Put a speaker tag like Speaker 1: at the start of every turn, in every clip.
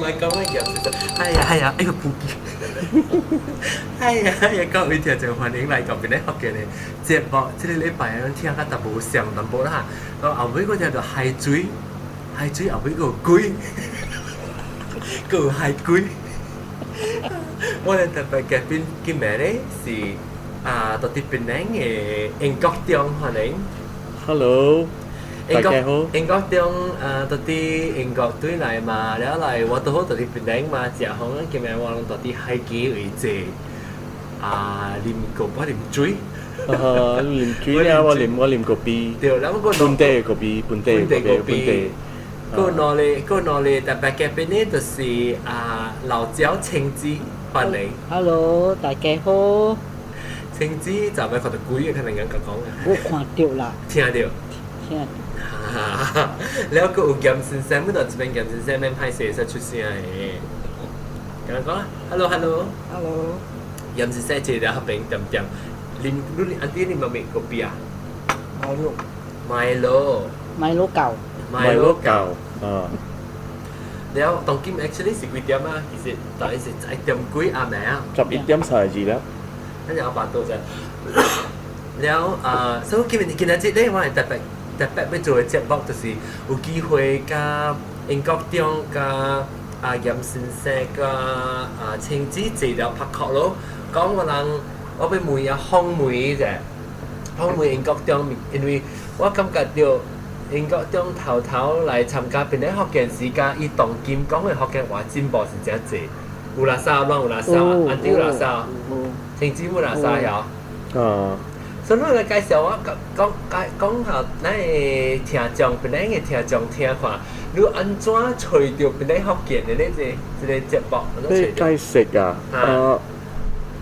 Speaker 1: 咪講乜嘢？哎呀哎呀，哎個布機！哎呀哎呀，各位聽眾歡迎來到檳城福建的節目。這個禮拜咱聽較淡薄上淡薄啦。後尾我聽到海水，海水後尾閣有鬼，閣有海龜。我哋特別嘉賓今日咧是啊，到佇檳城的英國中歡迎。
Speaker 2: Hello，大家好。
Speaker 1: 英國中啊，到佇英國轉來嘛，了來我拄好到佇檳城嘛，食好今日我攏到佇海基位坐啊，啉個我啉水。
Speaker 2: 啊，啉水了，我啉咖啡。
Speaker 1: 對，然後我
Speaker 2: 本地咖啡，本地
Speaker 1: 本地咖啡。閣兩個特別嘉賓呢，就是啊，老椒青子歡迎。
Speaker 3: Hello，大家好。
Speaker 1: 青子就欲看著鬼，可能咁講啊。
Speaker 3: 無看著啦。
Speaker 1: 聽著。
Speaker 3: 聽著。
Speaker 1: 了閣有嚴先生，阮到這邊嚴先生免歹勢，會使出聲的。敢講啦，Hello，Hello。
Speaker 3: Hello。
Speaker 1: 嚴先生坐佇彼邊點點，啉你阿弟啉啥物咖啡啊？
Speaker 3: Milo。
Speaker 1: Milo。
Speaker 3: Milo 舊。
Speaker 1: Milo
Speaker 2: 舊啊。
Speaker 1: 了當今 actually 是幾點啊？其實大概是11點幾暗暝啊。
Speaker 2: 11點32啦。
Speaker 1: 咱就把多啫。了啊，所以今日今仔日咧，我係特別特別欲做的節目，就是有機會佮英國中佮啊嚴先生佮啊青子坐了拍殼咯。講我人我欲問啊訪問者，訪問英國中，因為我感覺著英國中頭頭來參加檳城福建時間，伊當今講的福建話進步是誠濟，有垃圾攏有垃圾，安弟有垃圾，青子有垃圾曉。
Speaker 2: 啊。
Speaker 1: 所以你來介紹我講講講下，咱的聽眾，檳城的聽眾聽看，你按怎揣著檳城福建的呢？這個節目？
Speaker 2: 你解釋啊？啊，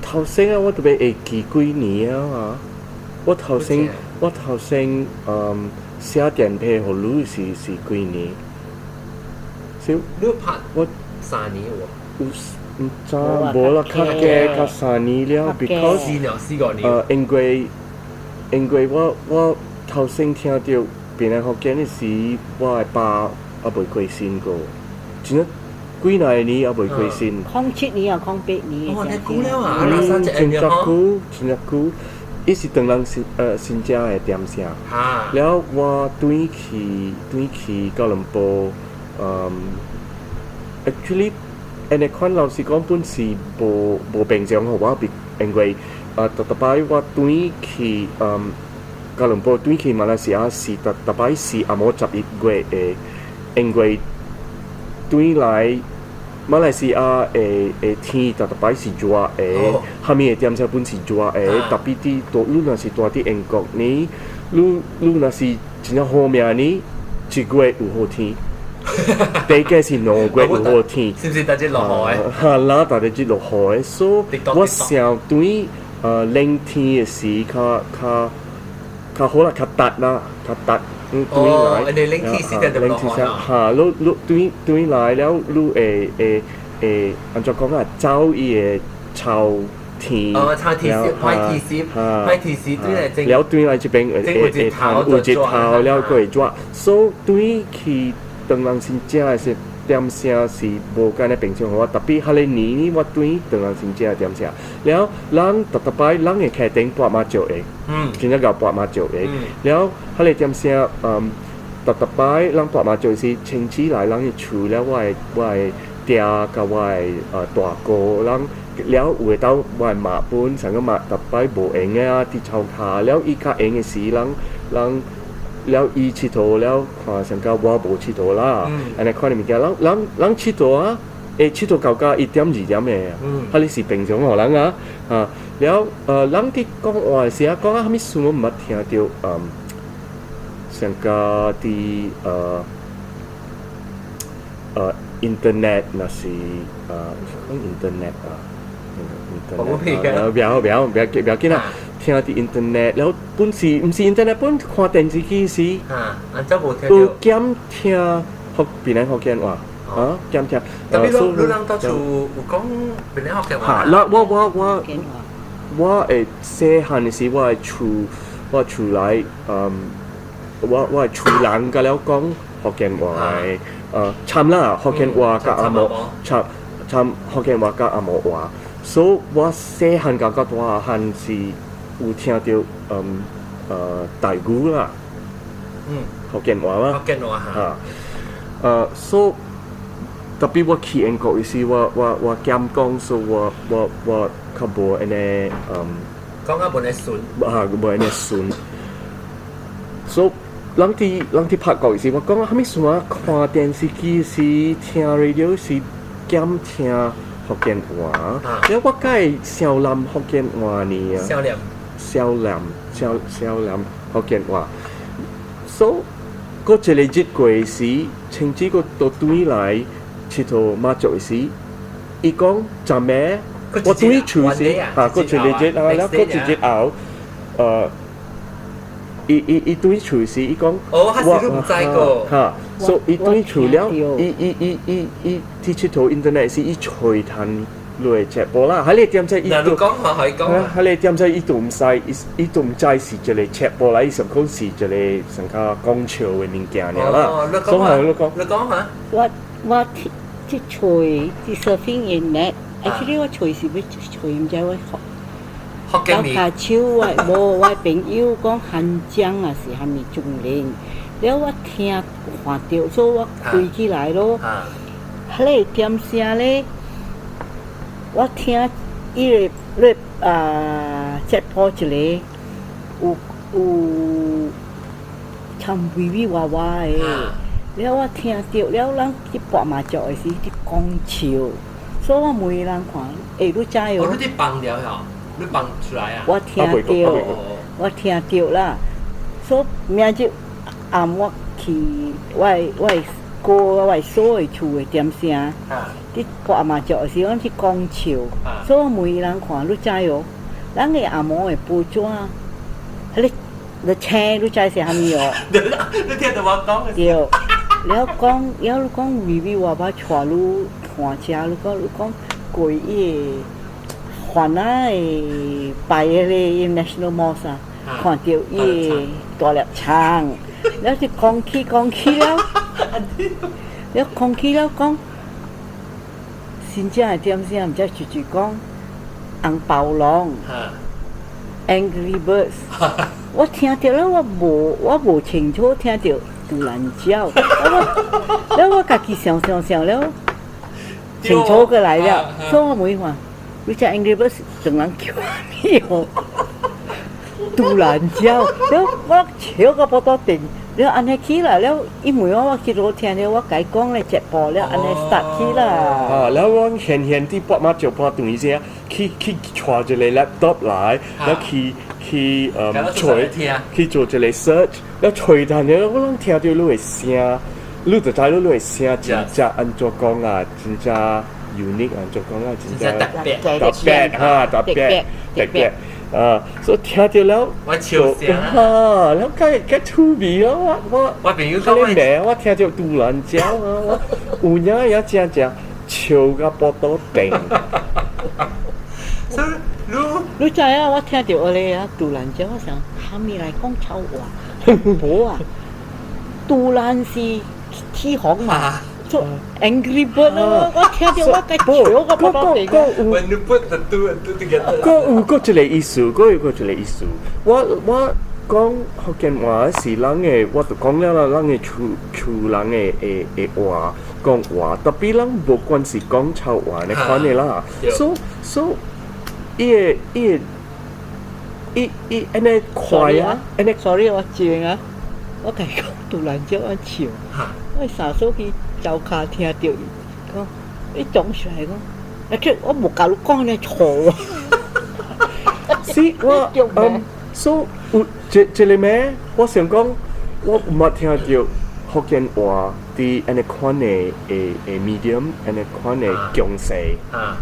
Speaker 2: 頭先啊，我特別會記幾年啊，我頭先寫電批予你是幾年？是
Speaker 1: 你拍
Speaker 2: 我
Speaker 1: 3年有？
Speaker 2: 有毋知無啦，較加較三年了，because
Speaker 1: 4年4個年。
Speaker 2: 因為我頭先聽著檳城福建的時，我的爸猶未過身過，真正幾若年猶未過身。
Speaker 3: 07年啊，08年。
Speaker 1: 哦，你久了啊，
Speaker 2: 嗯，真正久，真正久。伊是唐人新新正的點聲。了，我轉去吉隆坡，actually，按呢款老實講，本是無平常予我，因為逐逐擺我轉去吉隆坡轉去馬來西亞是逐逐擺是紅毛11月的，因為轉來馬來西亞的天逐逐擺是熱的，啥物的點聲本是熱的，特別佇住你若是住佇英國呢，你若是真正好命呢，1月有好天。第一是2月有好天，
Speaker 1: 是毋是逐日落雨的？
Speaker 2: 哈，啦，逐日落雨的，所以我想對冷天的時較較較好啦，較值啦，較值。嗯，轉來。
Speaker 1: 你冷天時就落雨啦。
Speaker 2: 哈，你轉來了，你會按怎講啊？走伊會臭天。
Speaker 1: 哦，臭天時，歹天時，歹天時轉來
Speaker 2: 了轉來這邊會有日頭了，閣會熱，所以轉去。唐人新正的是點聲是無按呢平常予我，特別彼個年我轉唐人新正的點聲，了人逐逐擺人會開燈撥麻將的，真正𠢕撥麻將的，了彼個點聲，逐逐擺人撥麻將是清起來人的厝了，我的爹佮我的大哥，人了有會當我的媽本，上個媽逐擺無閒的啊，佇厝跤了伊較閒的時，人。了伊𨑨迌了，看上甲我無𨑨迌啦，按呢款的物件，人𨑨迌啊，會𨑨迌到甲1點2點的，彼個是平常予人啊，啊，了人佇講話的時啊，講啊啥物事我毋捌聽著，上甲佇internet 若是講 internet 啊，internet，袂袂袂袂緊啦。聽佇 internet，了本是毋是 internet 本看電視機時，
Speaker 1: 啊，按怎無聽
Speaker 2: 有減聽檳城福建話，啊減聽。
Speaker 1: 特別你人到厝有講檳城福建話？
Speaker 2: 哈，那我會細漢的時，我厝內，我的厝人佮了講福建話的，參啦，福建話佮紅毛參參福建話佮紅毛話，so 我細漢到較大漢是有聽著台語啦，福建話啦。
Speaker 1: 福建話嚇。
Speaker 2: 啊，so 特別我去英國時，我減講，so 我較無按呢
Speaker 1: 講較無呢順。
Speaker 2: 啊，無按呢順。so 人佇拍國時，我講啥物事啊？看電視機時，聽 radio 時，減聽福建話。了我敢會少南福建話呢啊？
Speaker 1: 少年。
Speaker 2: 少南少南福建話。so 過一個日過時，親戚閣倒轉來𨑨迌媽祖時，伊講昨暝我轉厝時，啊，過一個日啊，了過一日後，伊轉厝時，伊講，
Speaker 1: 哦，彼時你毋知過，
Speaker 2: 哈，so 伊轉厝了，伊佇𨑨迌 internet 時，伊揣趁你的節目啦，彼个點仔伊
Speaker 1: 嗱，你講嘛，可以講。
Speaker 2: 彼个點仔伊都毋知，伊都毋知是一個節目啦，伊想講是一個上較講笑的物件爾啦。
Speaker 1: 你講
Speaker 2: 啊，你講，
Speaker 1: 你講嚇。
Speaker 3: 我去揣去 surfing in net，actually 我揣是欲揣毋知我學。
Speaker 1: 福建面。
Speaker 3: 腳手我無我朋友講韓江啊是啥物中林，了我聽看著，所以我開起來咯。彼个點聲咧，我聽伊個咧啊，節播一個有唱微微娃娃的，了我聽著了，人去撥麻將的時佇講笑，所以我問人看，欸，你知哦？
Speaker 1: 你佇放了喲，你放出來啊？
Speaker 3: 我聽著，我聽著啦，所以明日暗我去我的哥我的嫂的厝的點聲，佇撥麻將的時，阮去講笑，所以我問人看，你知哦？咱的紅毛的報紙，彼个你青，你知是啥物哦？
Speaker 1: 你聽著我講。
Speaker 3: 對，了講，了你講微微娃娃帶你看車，你講過伊个番仔的擺彼个 National Mosque 啊，看著伊个大粒腸，了就講起講起了，了講起了講，真正的點聲，毋知就是講紅暴龍，Angry Birds。我聽著了，我無清楚聽著杜蘭鳥，了我家己想想想了，清楚過來了，所以我問看，你這 Angry Birds 當人叫啥物哦？杜蘭鳥，了我笑到腹肚定，了按呢起來了，伊問我我去落聽了，我共伊講咧節目了，按呢 start 起啦。
Speaker 2: 啊，了我現現佇撥麻將半頓時去帶一個 laptop 來，了去揣去做一個 search，了揣趁了我攏聽著你的聲，你就知你的聲真正按怎講啊，真正 unique 按怎講啊，真正
Speaker 1: 特別
Speaker 2: 特別哈，特別特別啊，所以聽著了，
Speaker 1: 我笑聲
Speaker 2: 哈，了較較趣味咯，我
Speaker 1: 我朋友講
Speaker 2: 名，我聽著杜蘭鳥啊，我有影也真正笑甲腹肚定。
Speaker 1: 所以你
Speaker 3: 你知影我聽著彼个啊，杜蘭鳥，我想啥物來講臭話？無啊，杜蘭是起風嘛，做 Angry Bird 咯，我聽著我共笑甲腹肚定。
Speaker 1: When you put the two and two together，
Speaker 2: 閣有閣一個意思，閣有閣一個意思。我講福建話是人的，我就講了啦，人的厝人的話講話，特別人無管是講臭話呢款的啦。所以伊個伊伊按呢快啊，按呢
Speaker 3: sorry 我正啊，我共伊講突然間我笑，我三嫂去灶跤聽著伊講，伊講出來講，啊這我無共你講呢錯啊。
Speaker 2: 是我所有這個名，我想講，我毋捌聽著福建話佇按呢款的 medium，按呢款的強勢
Speaker 1: 啊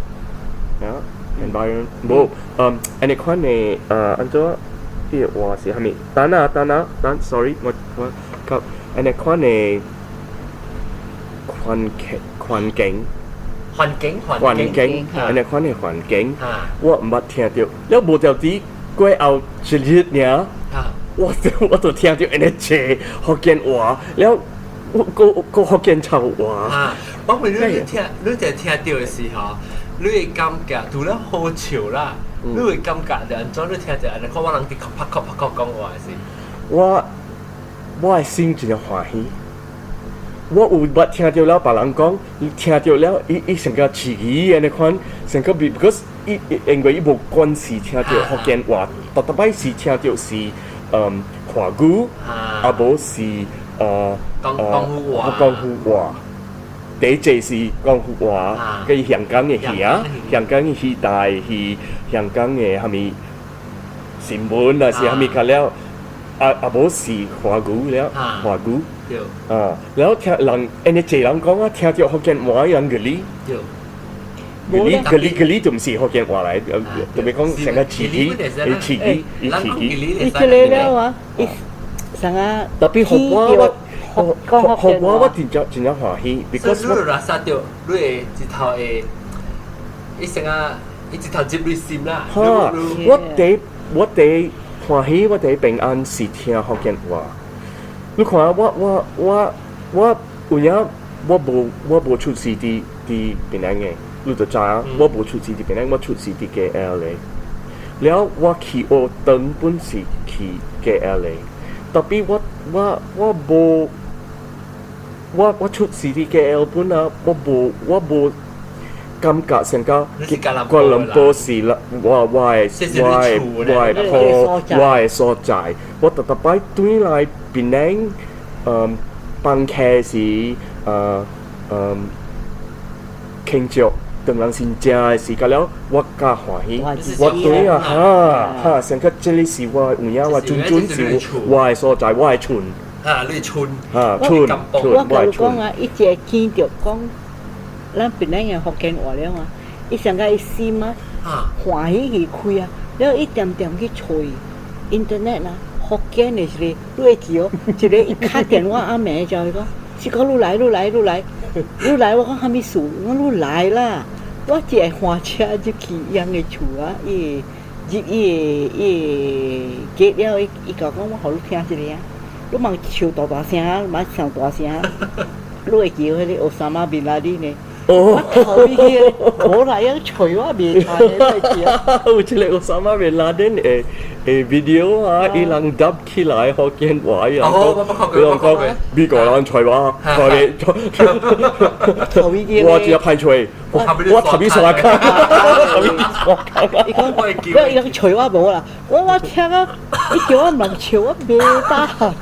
Speaker 2: ，environment 無，按呢款的按怎？彼个話是啥物？等啊等啊等，sorry，我佮按呢款的環境。
Speaker 1: 環境
Speaker 2: 環境，按呢款的環境，我毋捌聽著，了無條佇過後一日爾，我就聽著按呢濟福建話，了個個福建臭話。
Speaker 1: 啊！我問你，你聽，你就聽到的時候，你會感覺除了好笑啦，你會感覺就按怎？你聽著按呢看我人佇拍拍拍講話的是？
Speaker 2: 我的心真正歡喜。我有捌聽著了別人講，聽著了，伊伊成個刺耳按呢款，成個 because 伊因為伊無關係聽著福建話，逐逐擺是聽著是華語，啊無是
Speaker 1: 講廣府話，
Speaker 2: 廣府話。第一濟是廣府話，佮香港的戲啊，香港的戲台戲，香港的啥物新聞啊，是啥物較了，啊啊無是華語了，華語。啊，然後聽人，按呢濟人講啊，聽著福建話人個哩，個哩個哩個哩就毋是福建話來，特別講成個詞語，詞語，詞語。
Speaker 3: 伊這個了啊，伊啥個？
Speaker 2: 特別予我我，予我我真正真正歡喜
Speaker 1: ，because 你垃圾著，你會一頭會，伊成個伊一頭入你心啦。
Speaker 2: 哈，我第歡喜，我第平安是聽福建話。你看我我我我有影我無出世佇佇檳城的，你就知影，我無出世佇檳城，我出世佇 KL 的。了我去學堂本是去 KL 的，tapi 我我我無我我出世佇 KL 本啊，我無我無感覺成個吉隆坡是啦，我我的我的我的鋪我的所在，我逐逐擺轉來檳城，放假時，慶祝唐人新正的時間了，我較歡喜。我對啊，哈哈，成個這裡是我有影，我準準是我的所在，我的村。
Speaker 1: 哈，你村。
Speaker 2: 哈，村村，
Speaker 3: 我共你講啊，伊一個見著講，咱檳城的福建話了啊，伊上個伊心啊，歡喜去開啊，了伊恬恬去揣 internet 啊，福建的一個，你會記哦，一個伊敲電話暗暝就伊講，是講你來你來你來你來，我講啥物事？我講你來啦，我一個換車入去伊翁的厝啊，伊入伊的伊的結了，伊伊共我講我予你聽一下啊，你茫笑大大聲，茫上大聲，你會記彼個奧沙瑪賓拉丁呢？
Speaker 2: 哦，
Speaker 3: 我去無來啊，揣我袂揣的，你會記啊？
Speaker 2: 有一個奧沙瑪賓拉丁的的 video 啊，伊人 dub 起來福建話，伊人講，伊人講美國人揣我，揣你，我直接歹揣，我頭尾刷卡，頭尾刷卡。
Speaker 3: 伊講，伊人揣我無啦，我我聽啊，伊叫我毋笑，我袂得。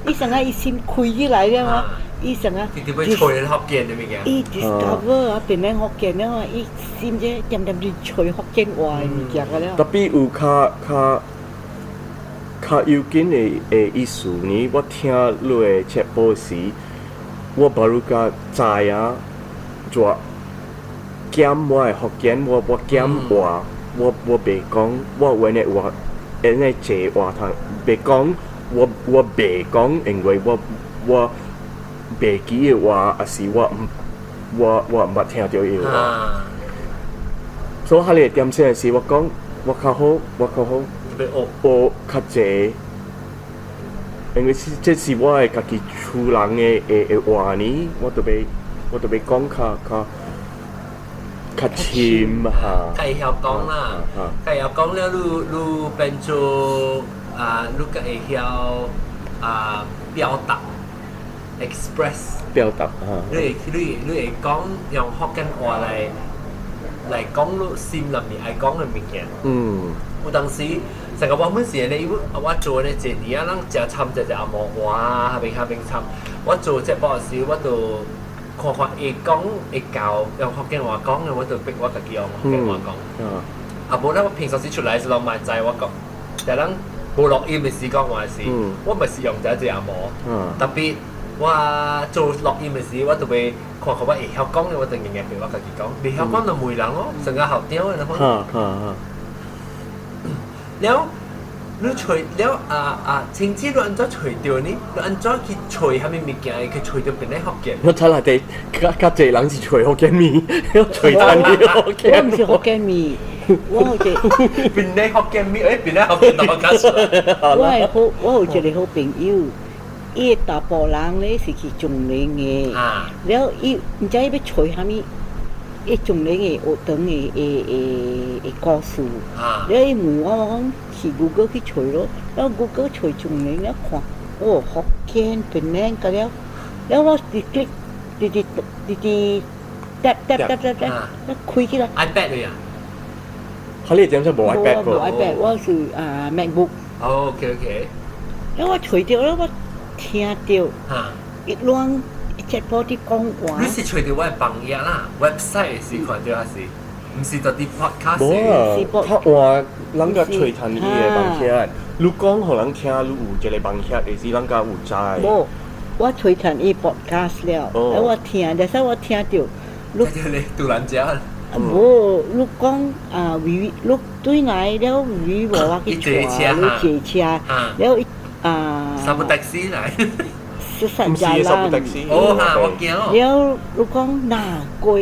Speaker 3: 伊啥個伊心開起來了啊！伊啥個？
Speaker 1: 直接欲揣福建的物件。
Speaker 3: 伊 discover 啊，檳城福建了啊，伊心這恬恬去揣福建話的物件個了。
Speaker 2: Tapi 有較較較要緊的的意思呢，我聽你的節目時，我 baru 較知影，怎減我的福建，我我減話，我我袂講，我有的話，按呢濟話通袂講，我我袂講，因為我我袂記的話，抑是我毋我我毋捌聽著伊的話。所以彼个點聲是我講，我較好，我較好學較濟，因為是這是我的家己厝人的的的話呢，我著欲我著欲講較較較深哈。
Speaker 1: 較會曉講啦，較會曉講了，你你變做啊，你較會曉啊表達，express。
Speaker 2: 表達哈。
Speaker 1: 你會你你會講用福建話來來講你心內面愛講的物件。有當時，成個我本時咧，因為我做咧這年啊，咱誠參這隻紅毛話，彼邊彼邊參。我做節目時，我就看看會講會教用福建話講的，我就逼我家己用福建話講。啊，無咧，我平常時出來時攏嘛知我講，但咱無錄音的時講話時，我嘛是用這隻紅毛。Tapi 我做錄音的時，我就會看看我會曉講的，我就硬硬逼我家己講。袂曉講就問人咯，成個校長的那
Speaker 2: 哈哈哈。
Speaker 1: 了，你揣了啊啊，清子你按怎揣著呢？你按怎去揣啥物物件？去揣著檳城福建？
Speaker 2: 我睇內底較較濟人是揣福建麵，揣餐啲福建。
Speaker 3: 我毋是福建麵，我有一個
Speaker 1: 檳城福建麵，欸，檳城福建都較出。
Speaker 3: 我的好，我有一個好朋友，伊的查埔人咧是去松仁的，了伊毋知伊欲揣啥物，伊松仁的學堂的故事。了伊問我，我講去 Google 去揣咯，了 Google 揣松仁了看，哦，福建檳城個了，了我直直直直直直 tap tap tap tap tap，了開起來。
Speaker 1: iPad 嚟啊？
Speaker 2: 哈，你點解無 iPad？
Speaker 3: 無 iPad，我是啊 MacBook。
Speaker 1: 哦，OK OK。
Speaker 3: 了我揣著了，我聽著，伊亂節目佇講話。
Speaker 1: 你是揣著我的網頁啦，website 是看著還是？毋是佇 podcast？
Speaker 2: 無啊，較換人家揣趁伊的網頁，你講予人聽，你有一個網頁，就是人家有知。
Speaker 3: 無，我揣趁伊 podcast 了，了我聽，但是我聽著，
Speaker 1: 你你突然間。
Speaker 3: 無，你講啊，維你對來了維無我去帶，你坐車，了伊啊。
Speaker 1: 三部 taxi 來。
Speaker 3: 是三家啦。
Speaker 1: 哦哈，我驚咯。
Speaker 3: 了，你講若過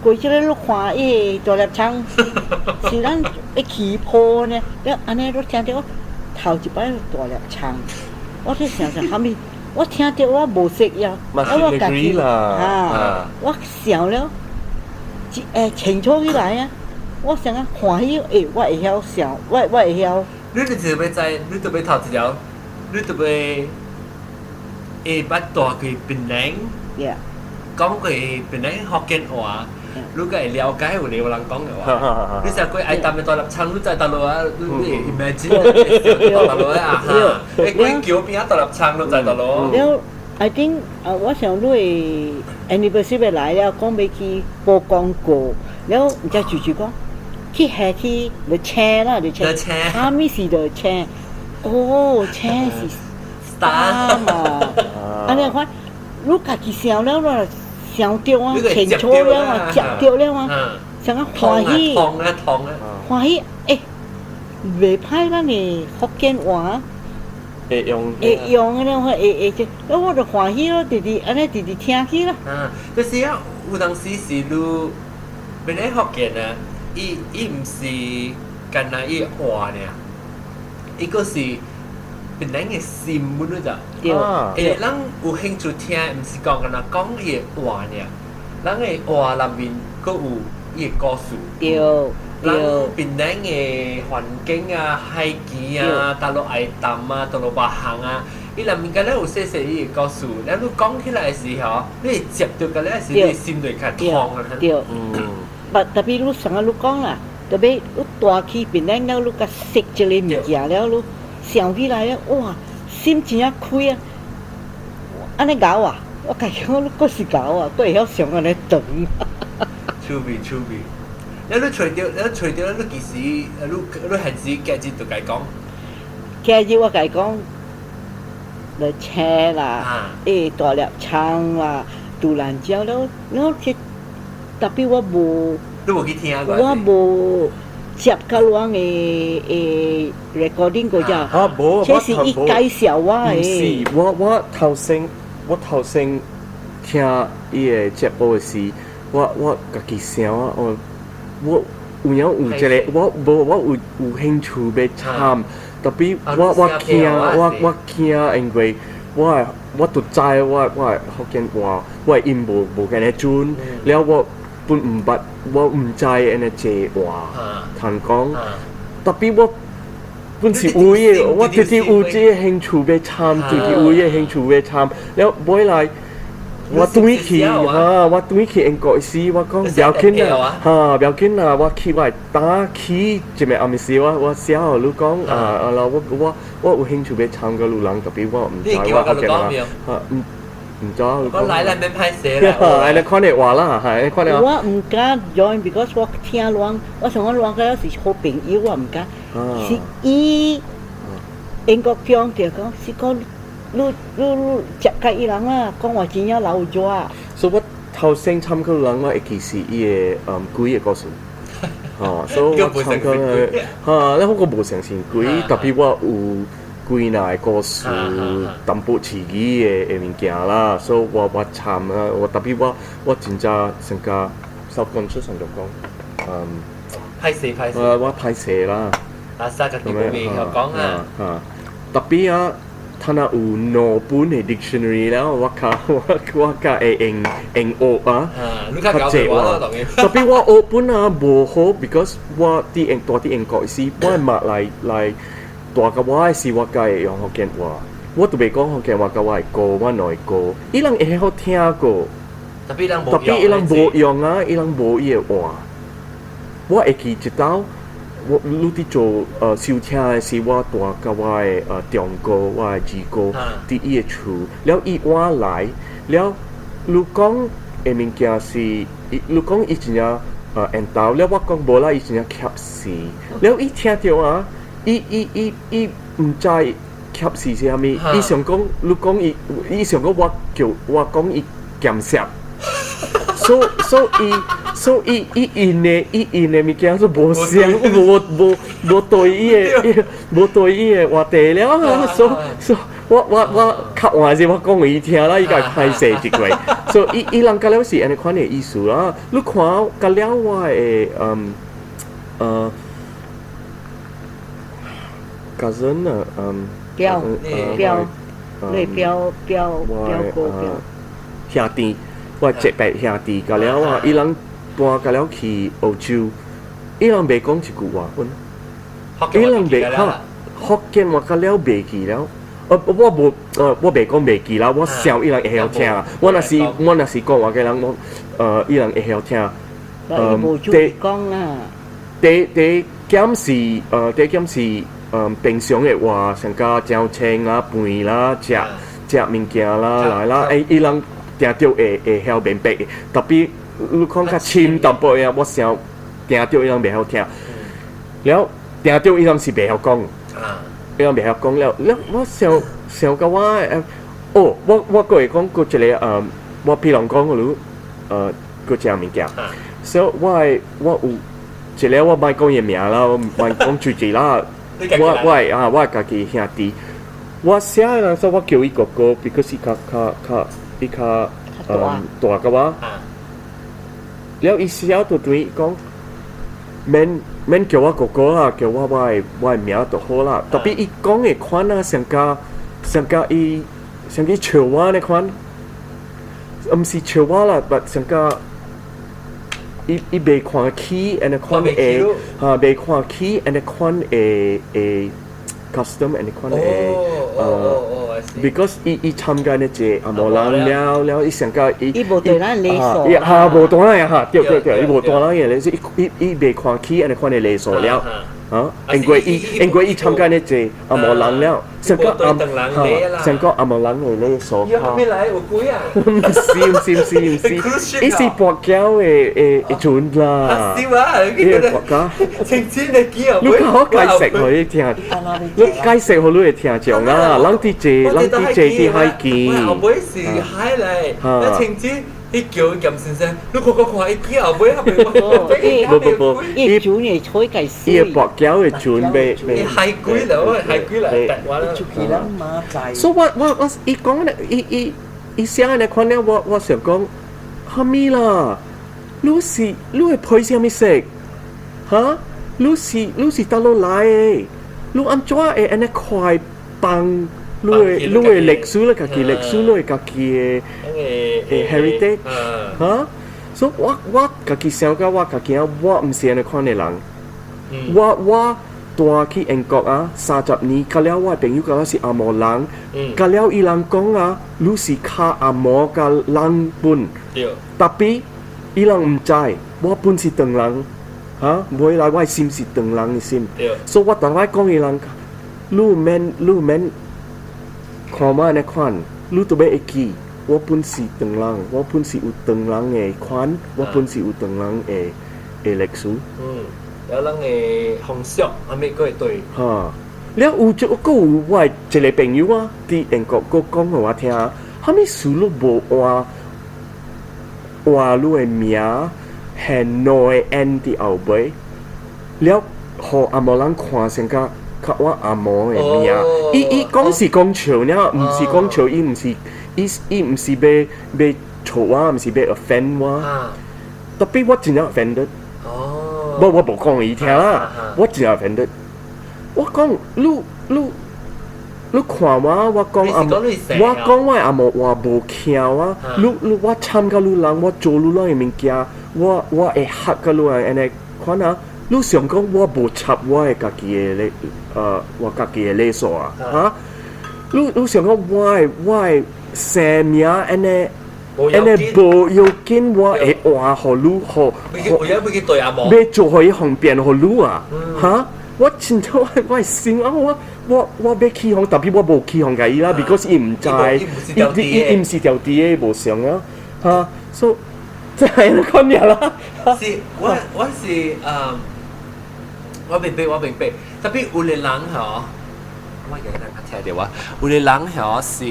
Speaker 3: 過這个你看伊大粒倉，是咱一起泡呢。了按呢，你聽著頭一擺大粒倉，我咧想想啥物？我聽著我無識呀，
Speaker 2: 我家己
Speaker 3: 啊，我想了，清楚起來啊！我想啊，歡喜，欸，我會曉想，我會曉。
Speaker 1: 你就是欲知，你就欲頭一條，你就欲會捌帶去檳城，講過檳城福建話，你個會了解有有人講的話。你成過愛淡的大粒倉，你在大陸啊，你 imagine 大陸啊，哈，你過橋邊啊大粒倉，你在大陸。
Speaker 3: 了，I think 啊，我想你 anniversary 來了，講欲去報廣告，了毋知住住講去下去就車啦，就車。啥物是就車？哦，車是 star 嘛。按呢款，你家己想了咯，想著啊，清楚了啊，接著了啊，想啊歡喜。
Speaker 1: 痛啊痛啊！
Speaker 3: 歡喜，欸，袂歹咱的福建話。
Speaker 2: 會用。
Speaker 3: 會用按呢款，會會這，我就歡喜咯，直直按呢直直聽去啦。
Speaker 1: 啊，就是啊，有當時是你，本來福建啊，伊伊毋是干焦伊話爾，伊閣是檳城的新聞你知？
Speaker 3: 對。
Speaker 1: 欸，人有興趣聽，毋是講干焦講伊的話爾，人的話內面閣有伊的故事。人檳城的環境啊、海墘啊、佗落愛淡啊、佗落別項啊，伊內面敢若有細細伊的故事，咱你講起來的時候，你會接著敢若是你心內較痛啊。
Speaker 3: 對。嗯。特別你上個你講啦，特別你帶去檳城了，你較識這个物件了，你想起來了，哇，心真正開啊！按呢𠢕啊，我家己講你閣是𠢕啊，閣會曉想按呢長。
Speaker 1: 趣味趣味。你揣著，你揣著，你其實你你現時今日就共伊講。
Speaker 3: 今日我共伊講，就車啦，欸大粒倉啦，杜蘭蕉了，了去，特別我無，
Speaker 1: 你無去聽過？
Speaker 3: 我無接甲阮的 recording 過只。
Speaker 2: 啊無，
Speaker 3: 這是伊介紹我的。
Speaker 2: 毋是，我頭先聽伊的節目的時，我家己想啊，我有影有一個，我無我有有興趣欲參，特別我驚，因為我都知我的福建話，我的音無按呢準，了我本毋捌，我毋知按呢這話，通講，特別我本是有伊的，我直直有這个興趣欲參，直直有伊个興趣欲參，了尾來。我轉去哈，我轉去英國時，我講不要緊啦，哈，不要緊啦，我去我會打去一暝暗時，我寫予你講啊啊啦，我有興趣欲參加路人，特別我毋知我福建話，哈，毋知。
Speaker 1: 我來來免歹勢啦，
Speaker 2: 按呢款的話啦，係按呢款的話。
Speaker 3: 我毋敢 join because 我聽亂，我想講亂個是好朋友，我毋敢。是伊英國講就講是講。你接甲伊人啊，講話真正老熱。
Speaker 2: 所以我頭先參考人，我會記是伊的鬼的故事。哦，所以我參考哈，那我閣無相信鬼，特別我有幾若個故事，淡薄刺激的的物件啦，所以我參啊，我特別我真正成個 subconscious 上就講，嗯，
Speaker 1: 歹勢歹勢。
Speaker 2: 我歹勢啦。
Speaker 1: 啊，啥家己無袂曉講啊。
Speaker 2: 啊，特別啊。他若有兩本的 dictionary 了，我較會用用學啊。
Speaker 1: 啊，你較搞我咯，當然。
Speaker 2: Tapi 我學本啊無好，because 我佇英住佇英國時，我的媽來帶佮我的時，我才會用福建話。我都袂講福建話，佮我的哥，我兩个哥，伊人會曉聽過。
Speaker 1: Tapi 伊人無
Speaker 2: Tapi 伊人無用啊，伊人無伊的話。我會記一道，我你佇做收聽的時，我帶佮我的長哥，我的二哥佇伊的厝，了伊換來，了你講的物件是，你講伊真正緣投，了我講無啦，伊真正怯死，了伊聽著啊，伊毋知怯死是啥物，伊想講你講伊，伊想講我叫我講伊鹹澀。所以伊因的物件是無相，無對伊的話題了，所以我較換時我講予伊聽啦，伊共歹勢一過，所以伊人甲了是按呢款的意思啦。你看甲了我的cousin 啊，
Speaker 3: 表表，你表表表哥表
Speaker 2: 兄弟。我這伯兄弟甲了啊，伊人搬甲了去澳洲，伊人袂講一句話本，伊人袂哈福建話甲了袂記了。我無我袂講袂記啦，我想伊人會曉聽。我若是講話嘅人，我伊人會曉聽。
Speaker 3: 無注意講啦。
Speaker 2: 第第減是平常的話，像甲嚼青啦、飯啦、食食物件啦來啦，伊人定著會曉明白的。Tapi 你講較深淡薄仔，我想定著伊人袂曉聽。了定著伊人是袂曉講，伊人袂曉講了。了我想想甲我哦，我閣會講閣一個我譬如講予你閣一項物件。所以我的我有一個我莫講伊名啦，我莫講出去啦。我的家己兄弟，我寫的人說我叫伊哥哥，because 伊較大過我。了伊寫就對伊講，免叫我哥哥啦，叫我的名就好啦。Tapi 伊講的款啊，上加伊笑我呢款，毋是笑我啦，but 上加伊袂看起，按呢款的哈，袂看起，按呢款的 custom，按呢款的because 伊參加呢這紅毛人了了，伊上加伊
Speaker 3: 伊無對咱禮數，
Speaker 2: 哈，無對咱哈，對對對，伊無對咱的禮數，伊袂看起按呢款的禮數了。啊，因為伊參加呢這紅毛人了，上個紅上個紅毛人的禮數。
Speaker 1: 伊後面來有鬼啊？
Speaker 2: 毋是毋是毋是毋是，伊是跋筊的船啦。
Speaker 1: 是啊，
Speaker 2: 伊跋筊。
Speaker 1: 清清的記啊！
Speaker 2: 你較好解釋予你聽，你解釋予你會聽講啦。人佇這，人佇這佇海邊。
Speaker 1: 後尾是海來，那清清。伊叫嚴先生，你看看看，伊記後尾還袂
Speaker 2: 無無無，
Speaker 3: 伊船會吹計死。
Speaker 2: 伊跋筊的船袂
Speaker 1: 袂。海鬼了，海鬼來台灣
Speaker 4: 出去咱媽在。
Speaker 2: 所以我伊講咧，伊寫按呢款了，我想講，蝦米啦？你的皮是啥物色？哈？你是佗落來的？你按怎會按呢快放？你的歷史，你家己歷史，你的家己的 heritage，哈？所以我家己想講，我家己啊，我毋是按呢款的人。我蹛去英國啊，30年，甲了我的朋友甲我是紅毛人，甲了伊人講啊，你是較紅毛佮人本，Tapi 伊人毋知，我本是唐人，哈？未來我的心是唐人的心，所以我逐擺講伊人，你免看我按呢款，你都欲會記，我本是唐人，我本是有唐人的款，我本是有唐人的歷史。
Speaker 1: 嗯，有人的風俗，啥物閣會對。
Speaker 2: 哈，了有一閣有我的一個朋友啊，佇英國閣講予我聽，啥物事你無換換你的名，還兩個 N 佇後尾，了予紅毛人看成較較我紅毛的名。伊講是講笑爾，毋是講笑，伊毋是欲笑我，毋是欲 offend 我。Tapi 我真正 offended。我無講予伊聽啦，我真正 offended。我講你你你看我，我講阿，我講我阿無話無巧啊！你你我參加你人，我做你人的物件，我會學佮你人按呢款啊！你想講我無插我的家己的咧，我家己的禮數啊？哈？你想講我的生命按呢？按呢無要緊，我會換予你，予欲做予伊方便予你啊？哈？我真正我的心啊，我欲起哄，tapi 我無起哄共伊啦，because 伊毋知，伊毋是條佇的無相啊，哈，所以這係你看爾啦。
Speaker 1: 是，我是我明白我明白，tapi 有的人吼，我有人較聽著我，有的人吼是，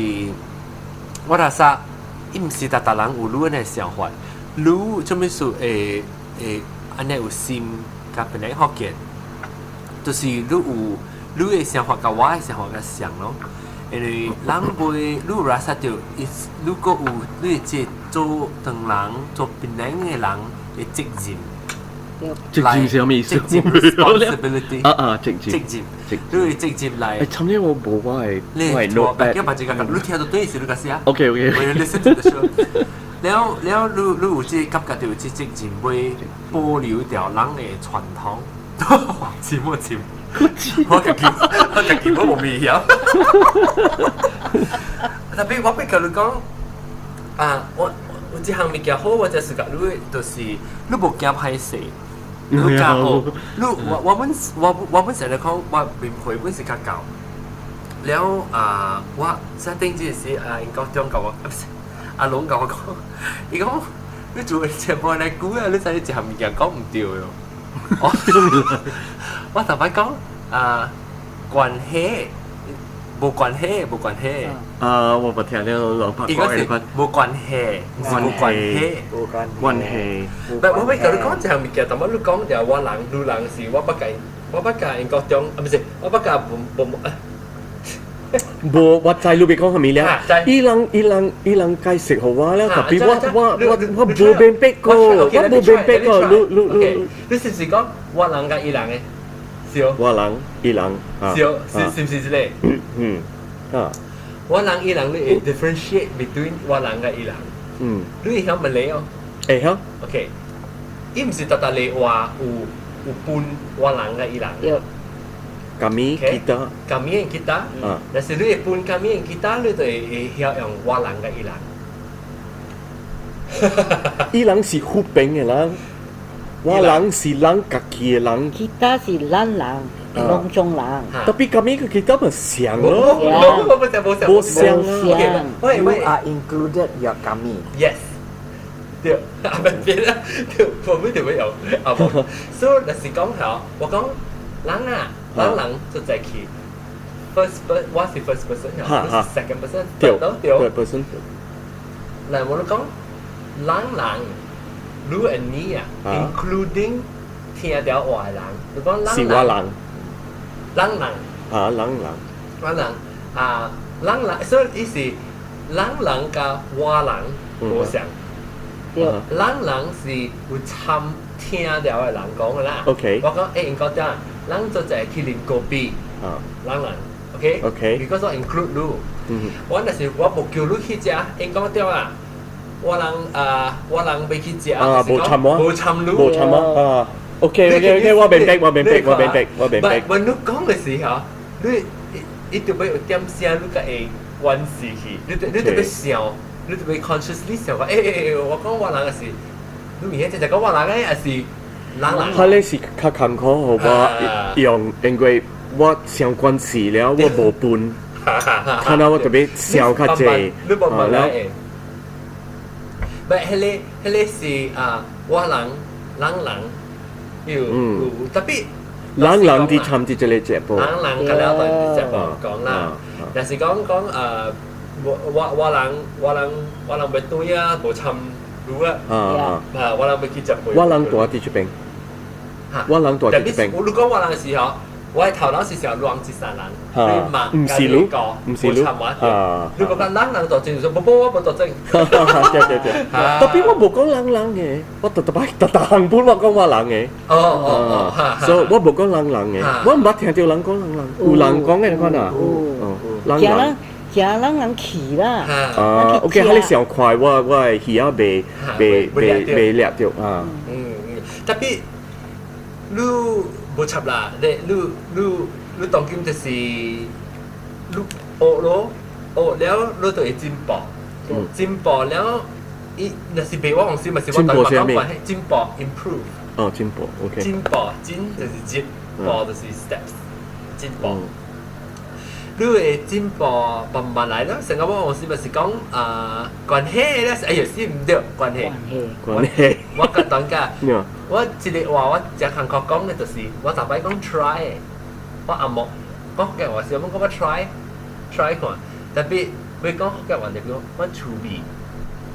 Speaker 1: 我若說，伊毋是逐逐人有你按呢想法，你做咩事會按呢有心佮別人福建，就是你有你的想法佮我的想法較像咯，因為人袂你有 rasa 著，如果有你會這做唐人做檳城的人的責任。
Speaker 4: 責任是啥物意思？
Speaker 1: 責任 responsibility
Speaker 4: 啊啊，責任
Speaker 1: 責任，你的責任來。
Speaker 2: 欸，尋日我無我的
Speaker 1: 你
Speaker 2: 我的 notepad。
Speaker 1: 你你聽到對是你個寫。
Speaker 4: OK。
Speaker 1: 我 listen to the show。了了，你有這個感覺，就有這責任會保留掉人的傳統。似冇似？我家己我無物曉。tapi 我欲共你講啊，我這項物件好，我就是共你，就是你無驚歹勢，你較好。你我本成日講，我面皮本是較厚。了啊，我設頂這時啊，𪜶高中共我，啊毋是阿龍共我講，伊講你做節目來久啊，你知你一項物件講毋對喲。我頭擺講啊，關係無關係，無關係。
Speaker 4: 啊，我無聽了老伯
Speaker 1: 伊講是無關係，毋是無關係，
Speaker 5: 無關
Speaker 2: 關係。
Speaker 1: 唔係，我欲共你講一項物件，但我你講著我人，你人是我捌共，我捌共𪜶高中，啊，毋是，我捌共無無無。
Speaker 2: 無，我知你欲講啥物了。伊人解釋予我了，tapi 我無明白過，我無明白過。你你你，
Speaker 1: 你是毋是講我人佮伊人的？是哦。
Speaker 2: 我人伊人，
Speaker 1: 是哦，是是毋是這個？
Speaker 2: 嗯啊。
Speaker 1: 我人伊人，你會 differentiate between 我人佮伊人。你會曉問你哦？
Speaker 2: 會曉。
Speaker 1: OK，伊毋是逐逐個話有分我人佮伊人。
Speaker 2: Kami kita
Speaker 1: kami kita，但是你會分 kami kita，你就會曉用我人佮伊人。
Speaker 2: 伊人是福邊的人，我人是咱家己的人。
Speaker 3: Kita 是咱人，攏總人。
Speaker 2: Tapi kami 佮 kita 無相咯，
Speaker 1: 無
Speaker 2: 無相
Speaker 3: 啊。
Speaker 5: You are included your kami。
Speaker 1: Yes。對，啊唔別啦，對，我們就會有啊無。所以若是講吼，我講人啊，人人就在去 first person，我是 first person，你是 second person，
Speaker 2: 對
Speaker 1: 對
Speaker 2: 對 person。
Speaker 1: 來，我講人人，你 and 你啊，including 聽著話的人，你講
Speaker 2: 是我人，
Speaker 1: 人人，
Speaker 2: 啊人人，
Speaker 1: 我人啊人人，所以伊是人人佮我人無相。
Speaker 3: 對，
Speaker 1: 人人是有參聽著的人講的啦。
Speaker 2: OK，
Speaker 1: 我講欸，𪜶講點，人做者去啉咖啡。
Speaker 2: 啊，
Speaker 1: 人人，OK。
Speaker 2: OK。
Speaker 1: Because 我 include 你。我若是我無叫你去食，𪜶講對啊。我人啊，我人欲去食。
Speaker 2: 啊，無參我。
Speaker 1: 無參你。
Speaker 2: 無參我啊。OK，我明白，我明白，我明白，我明白。
Speaker 1: 但你講的時候，你伊就欲有點聲，你才會關係去，你就欲想。你就欲 consciously 想講，欸欸，我講我人是，你明顯就講我人的，還是人人？
Speaker 2: 彼个是較艱苦，予我用，因為我傷關係了，我無分，看到我特別想較濟，
Speaker 1: 你慢慢來。但彼个彼个是啊，我人人人有有 tapi
Speaker 2: 人人佇參佇這个節目，
Speaker 1: 人人佮了佇節目講啦，若是講講我人欲對啊，無參你啊，啊，我人欲去食飯。
Speaker 2: 我人住佇這邊，我人住佇這邊。
Speaker 1: 我你講我人的時候，我的頭腦是想亂一三人，你嘛
Speaker 2: 毋是你，毋是你，
Speaker 1: 你講人人大正，就說無無我無大正。
Speaker 2: 對對對，tapi 我無講人人的，我逐逐擺逐逐項本我講我人的。
Speaker 1: 哦哦哦，
Speaker 2: 所以我無講人人的，我毋捌聽著人講人人，有人講的款啊。哦。人
Speaker 3: 驚人驚人人去啦。
Speaker 2: 啊，OK，彼個上快，我的耳仔袂掠著啊。
Speaker 1: 嗯嗯，特別你無插啦，你當今就是你學咯，學了你就會進步，進步了，伊若是袂我公司嘛是我對我講關係進步 improve。
Speaker 2: 哦，進步，OK。
Speaker 1: 進步，進就是進，步就是 steps，進步。你會進步慢慢來咯。成個我公司咪是講啊關係咧，哎呀，是毋對，關係。
Speaker 2: 關係。
Speaker 1: 我甲大家，我一個話我誠韓國講嘅就是，我逐擺講 try，我阿莫講福建話是，我講我 try try 看，特別欲講福建話就講我趣味，